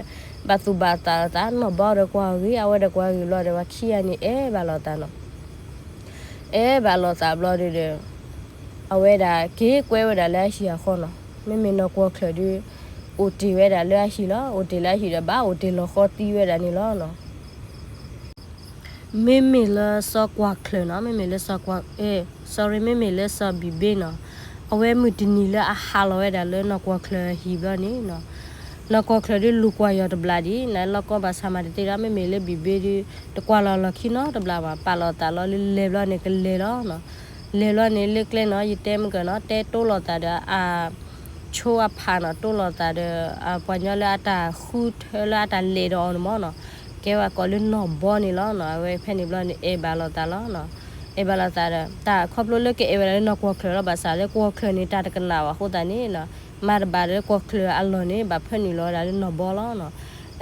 ဘၣ်သူၣ်ဘၣ်သးလိာ်သး နီၢ်ဘီဒီးကွၢ်ဂ့ၤ အဝဲဒီးကွၢ်ဂ့ၤဘျီဒီး ပှၤခံဂၤန့ၣ် အဲၣ်ဘၣ်လိာ်သးနီၤ အဲၣ်ဘၣ်လိာ်သးဘျီဒီး အဝဲဒၣ်က့ၤကွဲဝဲဒၣ်လၢအဟံၣ်အဃီနီၤ မ့မ့ၢ်နီၢ်ကွီၢ်ချၢၣ်ဒီး အိၣ်တ့ၢ်ဝဲဒၣ်လၢအဟံၣ်လီၤ အိၣ်တ့ၢ်လၢအဟံၣ်ဒီး ဘၣ်အိၣ်တ့ၢ်လီၤဃီသံဝဲဒၣ်န့ၣ်လီၤနီၤ မ့မ့ၢ်လၢစီၤကွၢ်ချၢၣ်နီၤ မ့မ့ၢ်လၢစီၤကွၢ် sorry မ့မ့ၢ်လၢစီၤဘံၣ်ဘ့ၣ်နီၤ အဝဲမုၢ်တနံၤလၢအဟးလီၤဝဲဒၣ်လၢနီၢ်ကွီၢ်ချၢၣ်အဟံၣ်ဘျီန့ၣ်နီၤ နီၢ်ကွီၢ်ချၢၣ်ဒီးလူၤကွၢ်ယီၤတဘျီဒံး နလီၢ်ကီဘၣ်ဆၣ်မၤတသ့ဒီး မ့မ့ၢ်လၢဘံၣ်ဘ့ၣ်ဒီး တကွၢ်လီၤလီၢ်ခံနီတဘျီဘၣ် ပာ်လီၤသးလီၤလၢလဲၤဘျီန့ၣ်ကလဲၤလီၤနီၤ လဲၤဘျီန့ၣ်လၢကျဲနီၤ ယတဲမ့ၢ်ကနီၤ တဲတိၢ်လိာ်သးဒီးအ ဆိအဖးနီၤ တိၢ်လိာ်သးဒီး ပှၤညီလၢအတၢ်ဃုထၢလၢအတၢ်လဲၤဒီးအီၤန့ၣ်မ့ၢ်နီၤ ကဲဝဲကိးလၢနီၢ်ဘီန့ၣ်လီၤနီၤ အဝဲဖဲန့ၣ်ဘျီန့ၣ် အဲၣ်ဘၣ်လိာ်သးလီၤနီၤ အဲၣ်ဘၣ်လိာ်သးဒီး တၢ်ခီဖျိလၢကအဲၣ်ဝဲဒၣ်လၢနီၢ်ကွီၢ်ချၢၣ်လီၤ ဘၣ်ဆၣ်လၢကွီၢ်ချၢၣ်န့ၣ် တၢ်တကနၣ်ဘၣ်အဃိသတးန့ၣ်နီၤ မၤတဘၣ်လၢကွီၢ်ချၢၣ်အလီၢ်န့ၣ် ဘၣ်ဖၢနုာ်လီၤဝဲဒၣ်လၢနီၢ်ဘီလီၤနီၤ နာ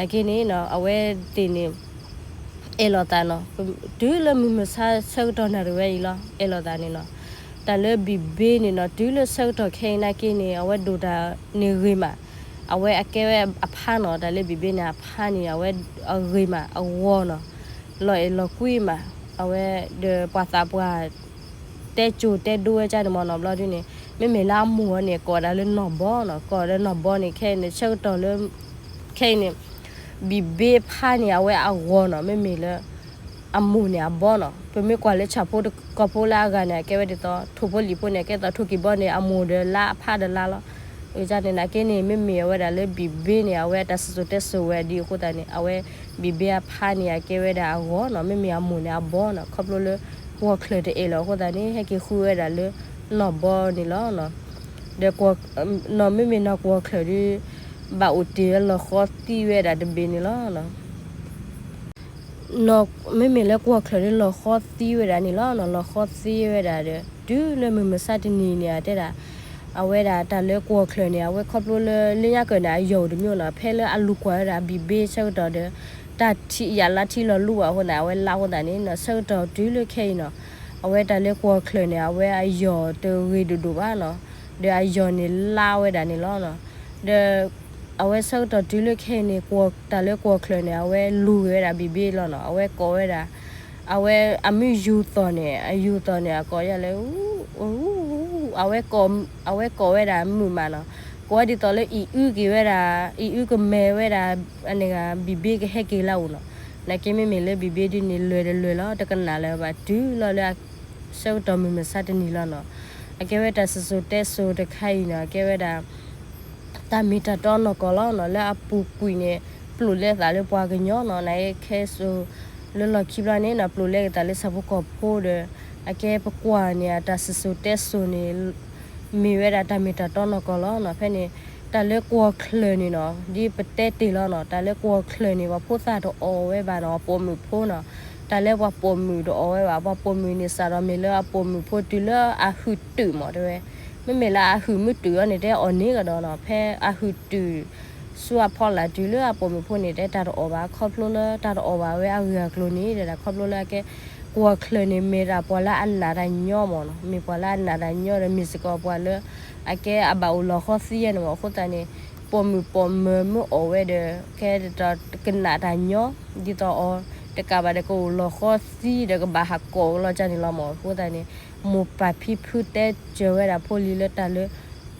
်က့န့ၣ်နီၤ အဝဲသ့ၣ်န့ၣ် အဲၣ်လိာ်သးနီၤ တုၤလၢမုၢ်မဆါဆၢကတီၢ်နၣ်ရံၣ်ဝဲအံၤလီၤ အဲၣ်လိာ်သးန့ၣ်နီၤ တၢ်လၢဘံၣ်ဘ့ၣ်န့ၣ်နီၤ တုၤလၢဆၢကတီၢ်ခဲအံၤနာ်က့န့ၣ် အဝဲဒိၣ်တၢ်န့ၣ်ဂ့ၤမး အဝဲအကဲဝဲအဖါနီၤ တၢ်လၢဘံၣ်ဘ့ၣ်န့ၣ် အဖါန့ၣ် အဝဲအဂ့ၤမး အဂီၤနီၤ လီၤအဲၣ်လီၤကွံမး အဝဲဒီးပှၤသးပှၢ် တဲကၠိၤတဲဒိဝဲကၢ်န့ၣ်မ့ၢ်နီၤ ဘျီဒ်န့ၣ် မ့မ့ၢ်လၢအမိၢ်အီၤန့ၣ် ကိးဝဲဒၣ်လၢနီၢ်ဘီနီၤ ကိးဒီးနီၢ်ဘီန့ၣ် ခဲအံၤန့ၣ် ဆၢကတီၢ်လၢ ခဲအံၤန့ၣ် ဘံၣ်ဘ့ၣ်အဖါန့ၣ် အဝဲအဂီၤနီၤ မ့မ့ၢ်လၢ အမိၢ်န့ၣ်အဘီနီၤ ပမ့ၢ်ကွၢ်လၢဆၣ်ဖိတကီၢ်ဖိလၢအဂၤန့ၣ် အကဲဝဲဒ်သိး ထိၣ်ဖိလံၣ်ဖိန့ၣ် အကဲသိးထိၣ်က့ၤဘီန့ၣ် အမိၢ်ဒီးလၢအဖါဒီးလါလီၤ အန့ၣ်နာ်က့န့ၣ် မ့မ့ၢ်အဝဲဒၣ်လၢဘံၣ်ဘ့ၣ်န့ၣ် အဝဲအတၢ်စံၣ်စိၤတဲစိၤဝဲဒ်အဃိသတးန့ၣ် အဝဲ ဘံၣ်ဘ့ၣ်အဖါန့ၣ် အကဲဝဲဒၣ်အဂီၤနီၤ မ့မ့ၢ်အမိၢ်န့ၣ်အဘီနီၤ ခီဖျိလၢ ကွီၢ်ချၢၣ်တအဲၣ်လီၤအဃိသတးန့ၣ် ဟဲက့ၤဃုဝဲဒၣ်လၢ နီၢ်ဘီန့ၣ်လီၤ ဒီး မ့မ့ၢ်နီၢ်ကွီၢ်ချၢၣ်ဒီး ဘၣ်အိၣ်တ့ၢ်ဝဲလီၤဃီသံဝဲဒၣ်တဘ့ၣ်န့ၣ်လီၤ မ့မ့ၢ်လၢကွီၢ်ချၢၣ်ဒီးလီၤဃီသံဝဲဒၣ်န့ၣ်လီၤနီၤ လီၤဃီသံဝဲဒၣ်ဒီး တုၤလၢမုၢ်မဆါတနံၤန့ၣ် အတဲဒၣ် အဝဲဒၣ်တၢ်လၢကွီၢ်ချၢၣ်န့ၣ် အဝဲခီဖျိလၢလၢညါကၢၢ်န့ၣ် အယီၢ်တမံၤနီၤ ဖဲလၢအလူၤကွၢ်ဝဲဒၣ် ဘံၣ်ဘ့ ဆၢကတီၢ်ဒီး တၢ်ထံၣ်ယၣ်လါထံလီၤလူၤဘၣ်အဃိသတးန့ၣ် အဝဲလါအဃိသတးန့ၣ်နီၤ ဆၢကတီၢ်တုၤလၢခဲအံၤနီၤ အဝဲတၢ်လၢကွီၢ်ချၢၣ်န့ၣ် အဝဲအယီၢ်တဂ့ၤဒိၣ်ဒိၣ်ဘၣ်နီၤ ဒီးအယီၢ်န့ၣ်လါဝဲဒၣ်န့ၣ်လီၤနီၤ ဒီး အဝဲဆၢကတီၢ်တုၤလၢခဲအံၤန့ၣ် တၢ်လၢကွီၢ်ချၢၣ်န့ၣ် အဝဲလူၤဂ့ၤဝဲဒၣ်ဘံၣ်ဘ့လီၤနီၤ အဝဲကိးဝဲဒၣ် အဝဲအမ့ၢ်ယူၤသီၣ်န့ၣ် အယူၤသီၣ်န့ၣ် အကိးယၤလၢ အဝဲ အဝဲကိးဝဲဒၣ်မုာ်မးနီၤ ကိးဝဲဒ်သိးလၢအံၤအုက့ၤဝဲဒၣ် အံၤအုကမဲာ်ဝဲဒၣ် အန့ၣ်ဂ့ၤ ဘံၣ်ဘ့ကဟဲက့ၤလၢအအိၣ်နီၤ နာ်က့မ့မ့ၢ်လၢဘံၣ်ဘ့ဒ်န့ၣ် လဲၤတလဲၤလီၤ တကနၣ်လၢၤဘၣ်တုၤလီၤလၢ ဆၢကတီၢ်မုၢ်မဆါတနံၤလီၤနီၤ အကဲဝဲတၢ်စံၣ်စိၤတဲစိၤတခါအံၤနီၤ အကဲဝဲဒၣ် တၢ်မ့ၢ်တၢ်တီနီၢ်ကီၢ်လီၤနီၤ လၢအပူၤကွံာ်န့ၣ် ပျိာ်လဲသးလၢပှၤကညီနီၤ နာ်က့ခဲစိၤ လၢလီၢ်ခံဘျီန့ၣ်နီၤ ပျိာ်လဲက့ၤသးလၢဆၣ်ဖိကီၢ်ဖိဒီး အကဲပကွၢ်န့ၣ် အတၢ်စံၣ်စိၤတဲစိၤန့ၣ် မ့ၢ်ဝဲဒၣ်တၢ်မ့ၢ်တၢ်တီနီၢ်ကီၢ်လီၤနီၤ ဖဲန့ၣ် တၢ်လၢကွီၢ်ချၢၣ်န့ၣ်နီၤ ဒ်ပတဲတ့ၢ်လီၤနီၤ တၢ်လၢကွီၢ်ချၢၣ်န့ၣ် ပှၤဖိသၣ်တအိၣ်ဝဲဘၣ်နီၤ ပိာ်မုၣ်ဖိနီၤ တၢ်လၢပှၤပိာ်မုၣ်တအိၣ်ဝဲဘၣ် ပှၤပိာ်မုၣ်န့ၣ် စးထီၣ်မ့ၢ်လၢအပိာ်မုၣ်ဖိတုၤလၢအဟုၣ်တုာ်မးတဲဝဲ မ့မ့ၢ်လၢအဟုၣ်မုာ်တုာ်အီၤန့ၣ် တဲအီၤန့ၣ်ကဒီးနီၤ ဖဲအဟုၣ်တုာ် ဆူအဖီလာ်တုၤလၢအပိာ်မုၣ်ဖိန့ၣ် တဲတၢ်တအိၣ်ဘၣ် ခီဖျိလၢတၢ်တအိၣ်ဘၣ်ဝဲအဂ့ၢ်အကျိၤန့ၣ် တဲဒၣ်ခီဖျိလၢအကဲ ကွီၢ်ချၢၣ်န့ၣ် မ့ၢ်ဒၣ်ပှၤလၢအနာ်တၢ်ညီမးနီၤ မ့ၢ်ပှၤလၢအနာ်တၢ်ညီဒီး မ့ၢ်စ့ၢ်ကီးပှၤလၢ အကဲအဘၣ်အိၣ်လီၤဃီသံယဲန့ၣ်မး အဃိသတးန့ၣ် ပိာ်မုၣ်ပိာ်မၢၤမ့ၢ်အိၣ်ဝဲဒီး ကဲတၢ်ကနာ်တၢ်ညီ ဒ်သိးအီၤ တကးဘၣ်ဒီးကအိၣ်လီၤဃီသံဒီး ကဘၣ်ဟးကိးကလီၤကၢ်န့ၣ်လီၤမး အဃိသတးန့ၣ် မိၢ်ပၢ်ဖံဖုတဲစၢၤဝဲဒၣ်ဖိလံၤလၢတၢ်လၢ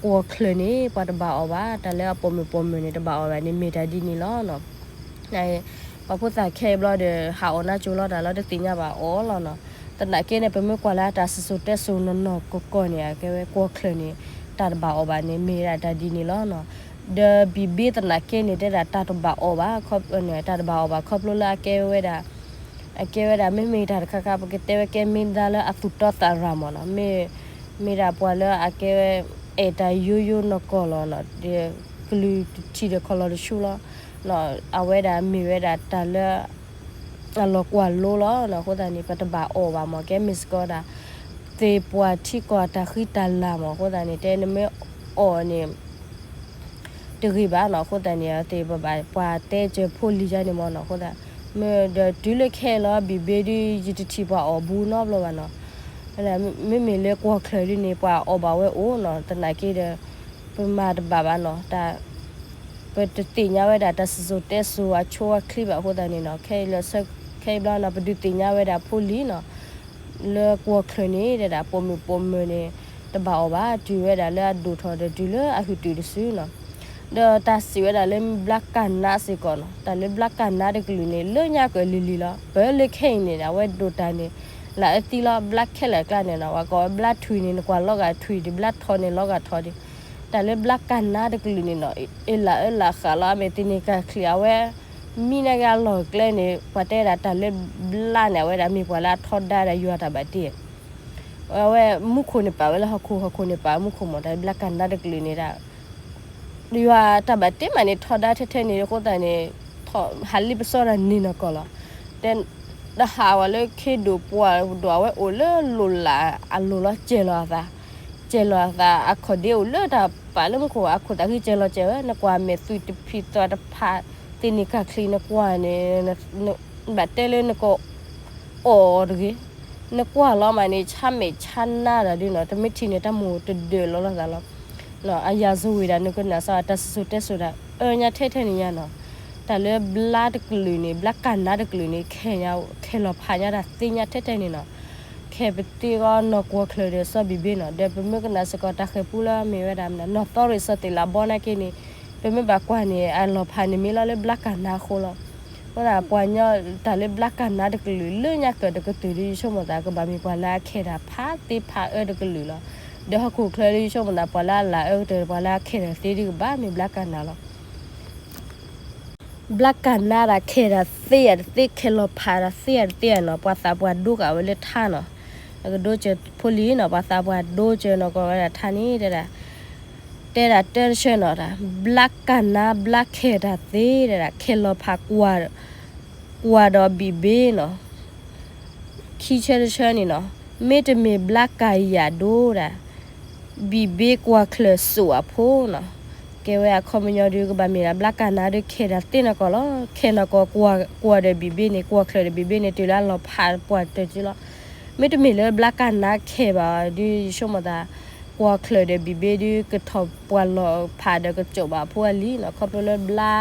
ကွီၢ်ချၢၣ်န့ၣ် ပှၤတဘၣ်အီၣ်ဘၣ် တၢ်လၢအပိာ်မုၣ်ပိာ်မၢၤန့ၣ် တဘၣ်အီၣ်ဘၣ်န့ၣ် မ့ၢ်တၢ်ဒ်န့ၣ်လီၤနီၤ ပှၤဖိသၣ်ခဲအံၤဘျီဒီး ဟးအီၣ်နါကၠိလီၤတၢ်လီၤ တသ့ၣ်ညါဘၣ်အီၤလီၤနီၤ သနာ်က့န့ၣ် ပမ့ၢ်ကွၢ်လၢတၢ်စံၣ်စိၤတဲစိၤနီၢ်နီၢ်ကီၢ်ကီၢ်န့ၣ် အကဲဝဲကွီၢ်ချၢၣ်န့ၣ် တၢ်တဘၣ်အီၣ်ဘၣ်န့ၣ် မ့ၢ်ဒၣ်တၢ်ဒ်န့ၣ်လီၤနီၤ ဒီးဘံၣ်ဘ့သနာ်က့န့ၣ် တဲဒၣ်တၢ်တဘၣ်အီၣ်ဘၣ် တၢ်တဘၣ်အီၣ်ဘၣ်ခီဖျိလၢအကဲဝဲဒၣ် အကဲဝဲဒၣ် မ့မ့ၢ်တၢ်တခါခါ ပကတဲဝဲကဲမ့ၢ်ဒၣ်လၢအသူၣ်တီသးရၤမးနီၤ မ့ၢ် မ့ၢ်ဒၣ်ပှၤလၢအကဲဝဲ အဲၣ်တၢ်ယိယိနီၢ်ကီၢ်လီၤနီၤ ကလုာ်တထံၣ်ဒီးခီၣ်လီၤတဆူလီၤ အဝဲဒၣ်မ့ၢ်ဝဲဒၣ်တၢ်လၢ အလီၤကွၢ်လိလီၤနီၤ အဃိသတးန့ၣ် ပတဘၣ်အီၣ်ဘၣ်မး ကဲမ့ၢ်စ့ၢ်ကီးဒၣ် သ့ၣ်ပှၢ်ထံကီၢ်တၢ်ဃံတၢ်လၤမး အဃိသတးန့ၣ် တဲနမ့ၢ်အီၣ်န့ၣ် တဂ့ၤဘၣ်နီၤ အဃိသတးန့ၣ် သ့ၣ်ပဘၣ်ပှၤတဲစၢၤဖိလံၤယါန့ၣ်မးနီၤ အဃိသတး မ့ၢ်ဒီးတုၤလၢခဲအံၤလီၤ ဘံၣ်ဘ့ဒ် ယတထံၣ်ပှၤအီၣ်ဘူးနီတဘျီဘၣ်နီၤ မ့မ့ၢ်လၢကွီၢ်ချၢၣ်ဒ်န့ၣ် ပှၤအီၣ်ဘၣ်ဝဲအိၣ်နီၤ သနာ်က့ဒီး ပမၤတဘၣ်ဘၣ်နီၤ တၢ် ပတသ့ၣ်ညါဝဲဒၣ်တၢ်စံၣ်စိၤတဲစိၤအဆိအချ့ဘၣ်အဃိသတးန့ၣ်နီၤ ခဲအံၤလၢ ခဲအံၤဘျီနီၤ ပဒုးသ့ၣ်ညါဝဲဒၣ်ဖိလံၤနီၤ လၢကွီၢ်ချၢၣ်န့ၣ် တဲဒၣ်ပိာ်မုၣ်ပိာ်မၢၤန့ၣ် တဘၣ်အီၣ်ဘၣ် တုၤဝဲဒၣ်လၢအဒိၣ်ထီၣ်ဒီးတုၤလၢအဟုၣ်တုာ်တစုနီၤ ဒီးတၢ်စံးဝဲဒၣ်လၢဘျါကၢ်နါစ့ၢ်ကီးနီၤ တၢ်လၢဘျါကၢ်နါတကလုာ်န့ၣ် လၢညါကၢၢ်လံၤလံၤလီၤ ပၢလၢခဲအံၤန့ၣ် အဝဲဒိၣ်တၢ်န့ၣ် လၢအသံလီၤ ဘျါခဲလၢာ်အကျါန့ၣ်နီၤ ပှၤကိးဝဲဘျါထွံၣ်န့ၣ် နကွၢ်လီၤဂာ်ထွံၣ်ဒီး ဘျါထီန့ၣ်လီၤဂာ်ထီဒီး တၢ်လၢဘျါကၢ်နါတကလုာ်န့ၣ်နီၤ အ့လးအၢလးဃးလီၤ အမ့ၢ်သ့ၣ်န့ၣ်ကၢ်ချံးအဝဲ မံန့ၢ်က့ၤအလီၢ်ကျဲန့ၣ် ပှၤတဲဒၣ်တၢ်လၢဘျါန့ၣ် အဝဲဒၣ်မ့ၢ်ပှၤလၢအထီဒါဒီးယွၤတၢ်ဘၣ်တ့ အဝဲမူခိၣ်န့ၣ်ပာ်ဝဲလၢဟီၣ်ခိၣ် ဟီၣ်ခိၣ်န့ၣ်ပာ်မူခိၣ်မး တၢ်လၢဘျါကၢ်နါတကလုာ်န့ၣ်ဒၣ် ယွၤတၢ်ဘၣ်တ့မးန့ၣ် ထီဒါထဲထဲန့ၣ်အဃိသတးန့ၣ် ဟးလံပစီဒၣ်န့ၢ်နီၢ်ကီၢ်လီၤ တဲ တဟးဝဲလၢခ့ဒိၣ်ပှၢ်ဒိၣ် အဝဲအိၣ်လၢလိၤလးအလိၤလီၤ စဲၤလီၤအသး စဲၤလီၤအသး အခီၣ်ဒ့အိၣ်လၢတၢ်ပာ်လၢမူခိၣ် အခိၣ်သးဃံစဲၤလီၤစဲၤဝဲ နကွၢ်မဲာ်သွံၣ်တဖံးသီတဖး သ့ၣ်န့ၣ်ကၢ်ချံး နကွၢ်န့ၣ် ဘၣ်တဲလၢနက အီၣ်တဂ့ၤ နကွၢ်လီၤမးန့ၣ် ဆါမဲာ်ဆါနါတၢ်ဒုနီၤ တမ့ၢ်ထံၣ်န့ၣ် တၢ်မိၣ်တဒၢးလီၤလီၤသးလီၤ. အယၤစဝံၤဒၣ် နကနၣ်စ့ၢ် တၢ်စံၣ်စိၤတဲစိၤဒၣ် အၢညါထဲထဲန့ၣ်ညါနီၤ. တၢ်လၢဘျါတကလုာ်န့ၣ် ဘျါကၢ်နါတကလုာ်န့ၣ် ခဲ ခဲလီၤဖးညါတၢ်သ့ညါထဲထဲန့ၣ်နီၤ. ခဲပသ့အဂီၢ် နီၢ်ကွီၢ်ချၢၣ်ဒီးစီၤဘံၣ်ဘ့ၣ်နီၤ ဒီးပမ့ၢ်ကနၣ်စ့ၢ်ကီးတၢ်ဃဲၤပူလၢမ့ၢ်ဝဲဒၣ် နီၢ်သီရ့ၣ်စီၤသ့ၣ်လးဘီနာ်က့န့ၣ် ပမ့ၢ်ဘၣ်ကွၢ်န့ၣ် အလီၤဖးန့ၣ်မ့ၢ်လီၤလၢဘျါကၢ်နါအဃိလီၤ. အဃိသတး ပှၤကညီတၢ်လၢဘျါကၢ်နါတကလုာ် လၢညါကၢၢ်တကတုာ်ဒီး ယဆိကမိၣ်သး ကဘၣ်မ့ၢ်ပှၤလၢအခဲတၢ်ဖးသ့ဖးအၢတကလုာ်လီၤ. ဒီးဟီၣ်ခိၣ်ချၢဒီး ယဆိကမိၣ်သး ပှၤလၢအလၤအၢကတၢၢ် ပှၤလၢအခဲတၢ်သ့ဒ်ကဘၣ်မ့ၢ်ဘျါကၢ်နါလီၤ. ဘျါကၢ်နါတၢ်ခဲတၢ်သ့ယၤတသ့ ခဲလီၤဖးတၢ်သ့ယၤတသ့နီၤ ပှၤသးပှၢ်ဒိကးဝဲလၢထါနီၤ. အကဒိကၢၤဖိလံၤနီၤ ပှၤသးပှၢ်ဒိကၢၤနီၤ ကီးဝဲဒၣ်ထါန့ၣ်တဲဒၣ် တဲဒၣ်တၢ်တဆၢနီၤ ဘျါကၢ်နါဘျါခဲတၢ်သ့တဲဒၣ် ခဲလီၤဖး ကွၢ်ဒီးဘံၣ်ဘ့ၣ်နီၤ. ခံဆၢတဆၢန့ၣ်နီၤ မ့တမ့ၢ်ဘျါကၢ်ယၤဒိဒၣ် ဘံၣ်ဘ့ၣ်ကွၢ်ချၢၣ်စိးအဖိနီၤ, ကဲဝဲအခီပညီဒုး ကဘၣ်မ့ၢ်ဒၣ်ဘျါကၢ်နါဒုး ခဲဒီးသ့ၣ်နီၢ်ကီၢ်လီၤ. ခဲနီၢ်ကီၢ်ကွၢ်ဒီးဘံၣ်ဘ့ၣ်န့ၣ် ကွၢ်ချၢၣ်ဒီးဘံၣ်ဘ့ၣ်န့ၣ် တုၤလၢအလီၤဖးပှၢ်တၢၢ်က့လီၤ. မ့တမ့ၢ်လၢဘျါကၢ်နါခဲဘၣ်ဒုး ယဆိကမိၣ်သး ကွၢ်ချၢၣ်ဒီးဘံၣ်ဘ့ၣ်ဒုး ကထီၣ်ပှၢ်လီၤဖးဒီးကစိာ်ဘၣ်အဖိအလံၤနီၤ. ခီဖျိလၢဘျါ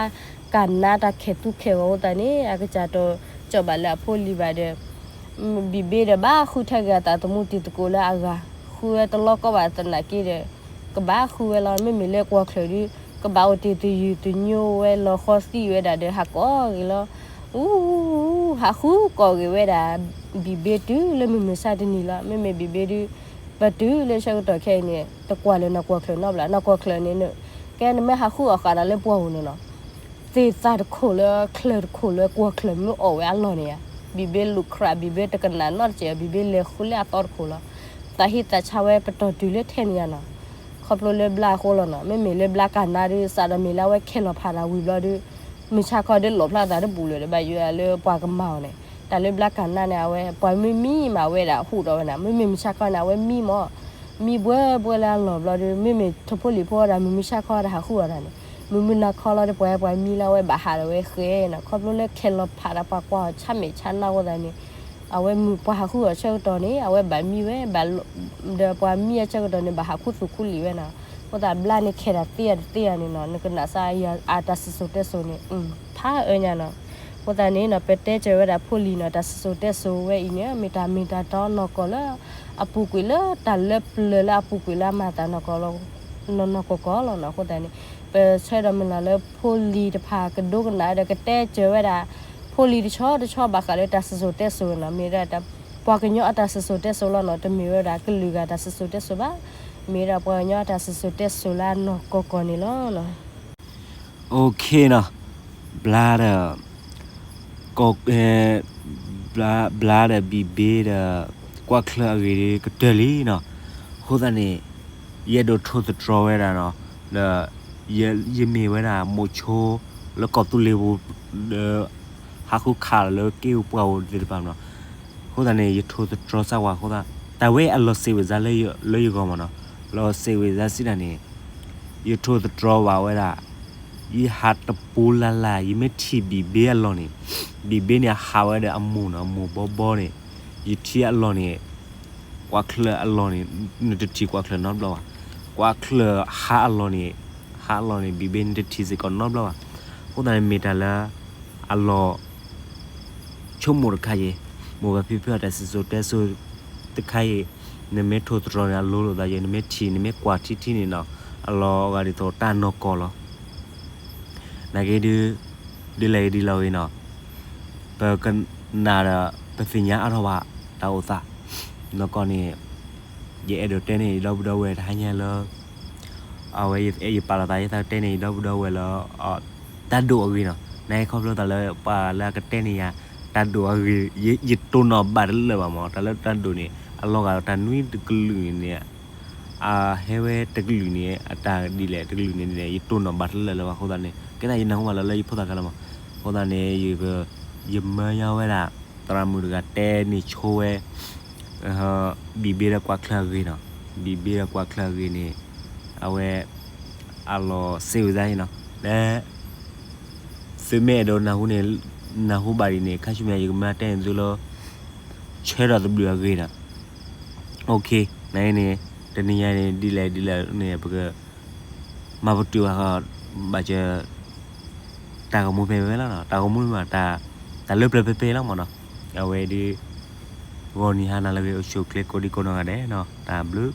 ကၢ်နါတၢ်ခဲၣ်သူခဲၣ်ဂီၤအဃိသတးန့ၣ် အကစၢ်တစိာ်ဘၣ်လၢအဖိအလံၤဘၣ်ဒီး ဘံၣ်ဘ့ၣ်ဒီးဘၣ်ဃုထၢက့ၤအသးသမူတံၤသကိးလၢအဂၤ, ဃုဝဲတလီၢ်ကီၢ်ဘၣ်သနာ်က့ဒီး ကဘၣ်ဃုဝဲလီၤ. မ့မ့ၢ်လၢကွၢ်ချၢၣ်ဒုး ကဘၣ်အိၣ်တ့ၢ်တယုၢ်တညိဝဲလီၤဃီသံဝဲဒၣ်ဒီး ဟးကိးဂ့ၤလီၤ. အူ, ဟးဃုကိးဂ့ၤဝဲဒၣ် ဘံၣ်ဘ့ၣ်တုၤလၢမုၢ်မဆါတနံၤလီၤ. မ့မ့ၢ်ဘံၣ်ဘ့ၣ်ဒုး ပတုၤလၢဆၢကတီၢ်ခဲအံၤန့ၣ် တကွၢ်လၢၤနီၢ်ကွၢ်ချၢၣ်နီတဘျီ, နီၢ်ကွၢ်ချၢၣ်န့ၣ် ကဲနမ့ၢ်ဟးဃုအီၣ်ဃာ်ဒီးလၢပှၢ်ပူၤန့ၣ်နီၤ သ့ၣ်သၣ်တခိၣ်လၢချၢၣ်တခိၣ်လၢကွၢ်ချၢၣ်မ့ၢ်အီၣ်ဝဲအလီၢ်န့ၣ်ဧါ, ဘံၣ်ဘ့ၣ်လူၤခရး ဘံၣ်ဘ့ၣ်တကနၣ်နီတစဲး ဘံၣ်ဘ့ၣ်လဲၤဃုလၢအသီတခိၣ်လီၤ. သးဟ့သးဆါဝဲပတီၢ်တုၤလၢထဲန့ၣ်ဧါနီၤ. ခီဖျိလၢဘျါအဃိလီၤနီၤ. မ့မ့ၢ်လၢဘျါကၢ်နါဒုး စးဒီးမ့ၢ်လၢအဝဲခဲလီၤဖးတၢ်ဝံၤဘျီဒုး မုၢ်ဆါခီဒုးလီၣ်ဖျါသးတဘူၣ်လၢၤဒီး ဘၣ်ယိၣ်လၢပှၤကမၤအီၤန့ၣ် တၢ်လၢဘျါကၢ်နါန့ၣ် အဝဲပှၤမ့ၢ်မံမးဝဲဒၣ်ဟူးဒီးဝဲန့ၣ် မ့မ့ၢ်မုၢ်ဆါခီန့ၣ် အဝဲမံမး မံဘှဲဘှဲလၢအလီၢ်ဘျီဒီး မ့မ့ၢ်ထိၣ်ဖိလံၣ်ဖိဒီး မုၢ်မုၢ်ဆါခီဒီးဟးဃုအီၤတၢ်န့ၣ် မုၢ်မုၢ်နၤခီလီၤဒီး ပှၤပှၤမံလၢအဝဲဘၣ်ဟးဒီးဝဲဃဲနီၤ. ခီဖျိလၢခဲလီၤဖးဒီးပှၤကွၢ်အီၤဆါမဲာ်ဆါနါအဃိသတးန့ၣ် အဝဲမုၢ်ပှၤဟးဃုအီၤဆၢကတီၢ်န့ၣ် အဝဲဘၣ်မံဝဲ ဒီးပှၤမံအဆၢကတီၢ်န့ၣ် ဘၣ်ဟးခူသူၣ်ခူလံာ်ဝဲနီၤ. အဃိသတးဘျါန့ၣ်ခဲဒၣ်သ့ယၤတသ့ယၤန့ၣ်နီၤ နကနၣ်စၢ်ယၤအတၢ်စံၣ်စိၤတဲစိၤန့ၣ် ဖးအၢညါနီၤ. အဃိသတးန့ၣ်နီၤ ပတဲစၢၤဝဲဒၣ်ဖိလံၤနီၤ တၢ်စံၣ်စိၤတဲစိၤဝဲအံၤန့ၣ် မ့ၢ်တၢ်မ့ၢ်တၢ်တီနီၢ်ကီၢ်လၢ အပူၤကွံာ်လၢတၢ်လၢပျၢၤလၢအပူၤကွံာ်လၢအမၤသးနီၢ်ကီၢ်လီၤ နီၢ်နီၢ်ကီၢ်ကီၢ်လီၤနီၤ. အဃိသတးန့ၣ် ပဆၢဒီးမုၢ်လၢ်လၢဖိလံၤတဖၣ်ကဒိကနၣ်ဒီးကတဲစၢၤဝဲဒၣ် ဖိလံၤတဆီတဆီဘၣ်ဃးလၢတၢ်စံၣ်စိၤတဲစိၤနီၤ မ့ၢ်ဒၣ် ပှၤကညီအတၢ်စံၣ်စိၤတဲစိၤလီၤနီၤ တမ့ၢ်ဝဲဒၣ်ကလုာ်ဂၤတၢ်စံၣ်စိၤတဲစိၤဘၣ် မ့ၢ်ဝဲဒၣ်ပှၤကညီအတၢ်စံၣ်စိၤတဲစိၤလၢအနီၢ်ကီၢ်ကီၢ်န့ၣ်လီၤ. OK နီၤ ဘျါဒီး ကီၢ် ဘျါဒီးဘံၣ်ဘ့ၣ်ဒီး ကွၢ်ချၢၣ်အဂ့ၢ်ဒီးကတၢၢ်လံနီၤ. အဃိသတးန့ၣ် ယအဲၣ်ဒိးထိၣ်သတြီၤဝဲဒၣ်နီၤ ဒီး ယမ့ၢ်ဝဲဒၣ်မိၤဆိ လၢကီၢ်သူလ့ၤပူၤ ဒီး ဟးဃုခးလၢက့ၢ်ပူၤပှၢ်ပူၤသ့ၣ်တဖၣ်နီၤ. အဃိသတးန့ၣ် ယထိၣ်သတြီၤစၢ်ဝဲအဃိသတး တၢ်ဝဲအလီၤစံးဝဲစၢ်လၢယဂီၢ်မးနီၤ လီၤစံးဝဲစၢ်စံးဒၣ်န့ၣ် ယထိၣ်သတြီၤဘၣ်ဝဲဒၣ် ယဟးတပူၤလၢ်လၢ် ယမ့ၢ်ထံၣ်ဘံၣ်ဘ့ၣ်အလီၢ်န့ၣ် ဘံၣ်ဘ့ၣ်န့ၣ် အဟးဝဲဒီးအမိၢ်နီၤ အမိၢ်ဘီဘီန့ၣ် ယထံၣ်အလီၢ်န့ၣ် ကွၢ်ချၢၣ်အလီၢ်န့ၣ် နတထံၣ်ကွၢ်ချၢၣ်နီတဘျီဘၣ်. ကွၢ်ချၢၣ်ဟးအလီၢ်န့ၣ် ဟးအလီၢ်န့ၣ် ဘံၣ်ဘ့ၣ်နတထံၣ်စ့ၢ်ကီးနီတဘျီဘၣ်. အဃိသတးန့ၣ်မ့ၢ်တၢ်လၢ အလီၤ ဆိကမိၣ်တခါအံၤ မိၢ်ပၢ်ဖံဖုအတၢ်စံၣ်စိၤတဲစိၤတခါအံၤ နမ့ၢ်ထိၣ်သတြီၤန့ၣ် အလိၤလိာ်သးယဲ နမ့ၢ်ထံၣ် နမ့ၢ်ကွၢ်ထံထံန့ၣ်နီၤ အလီၤဂာ်ဒ်သိးတၢ်နီၢ်ကီၢ်လီၤ. နာ်က့ဒုး ဒ်လဲၣ်ဂ့ၤဒ်လဲၣ်ဂ့ၤနီၤ ပကနၣ်ဒီး ပသ့ၣ်ညါအါထီၣ်ဘၣ် တၢ်အိၣ်သး နီၢ်ကီၢ်န့ၣ် ယအဲၣ်ဒိးတဲန့ၢ်ယဒီပုၢ်ဒီဝဲၢ်တဟါညါလၢ အဝဲယပာ်လီၤသးယသးတဲန့ၢ်ယဒီပုၢ်ဒီဝဲၢ်လၢ တၢ်ဒိၣ်အဂ့ၢ်နီၤ နာ်က့ခီဖျိသးလၢပှၤလၢအကတဲန့ၢ်ယၤ တၢ်ဒိၣ်အဂ့ၢ် ယတိၢ်နီၣ်ဘၣ်တလၢာ်ဘၣ်မး တၢ်လၢတၢ်ဒိၣ်န့ၣ် အလီၤဂာ်ဒီးတၢ်နွံတကလုာ်န့ၣ် အဟဲဝဲတကလုာ်န့ၣ် အတၢ်ဒ်လဲၣ်တကလုာ်န့ၣ် ယတိၢ်နီၣ်ဘၣ်တလၢာ်လၢၤဘၣ်အဃိသတးန့ၣ် ကဲသးယနၢ်ဟူဘၣ်လၢလၢယဖိသၣ်ခဲလၢာ်မး အဃိသတးန့ၣ် ယမၢယါဝဲဒၣ် သရၣ်မုၣ်တဂၤတဲန့ၢ်ဆိဝဲ ဘံၣ်ဘ့ၣ်ဒီးကွၢ်ချၢၣ်အဂ့ၢ်နီၤ ဘံၣ်ဘ့ၣ်ဒီးကွၢ်ချၢၣ်အဂ့ၢ်န့ၣ် အဝဲ အလီၤစံးဝဲဒၣ်အံၤနီၤ လၢ သုမ့ၢ်အဲၣ်ဒိးနၢ်ဟူန့ၣ် နၢ်ဟူဘၣ်ဒ်န့ၣ် ခါဆူမဲာ်ယကမၤတဲန့ၢ်သုလၢ ဆၢထီၣ်သဘျုးအဂ့ၢ်ဒီး OK နၤအံၤန့ၣ် တနံၤညါန့ၣ် ဒ်လဲၣ်ဒ်လဲၣ်န့ၣ် ပက မၤပတုာ်ဘၣ်ဃီ ဘၣ်စၢၤ တၢ်ဂီၤမူဖဲဖဲလီၤနီၤ တၢ်ဂီၤမူမး တၢ်လၢပျၢၤဖဲဖဲလီၤမးနီၤ အဝဲဒုး ဂီၤနံၤဟါနၤလၢအဂ့ၤ အိၣ်ဆူၣ်အိၣ်ချ့ကိးဒံကိးနီၢ်ဂၤဒဲးနီၤ တၢ်ဘျုး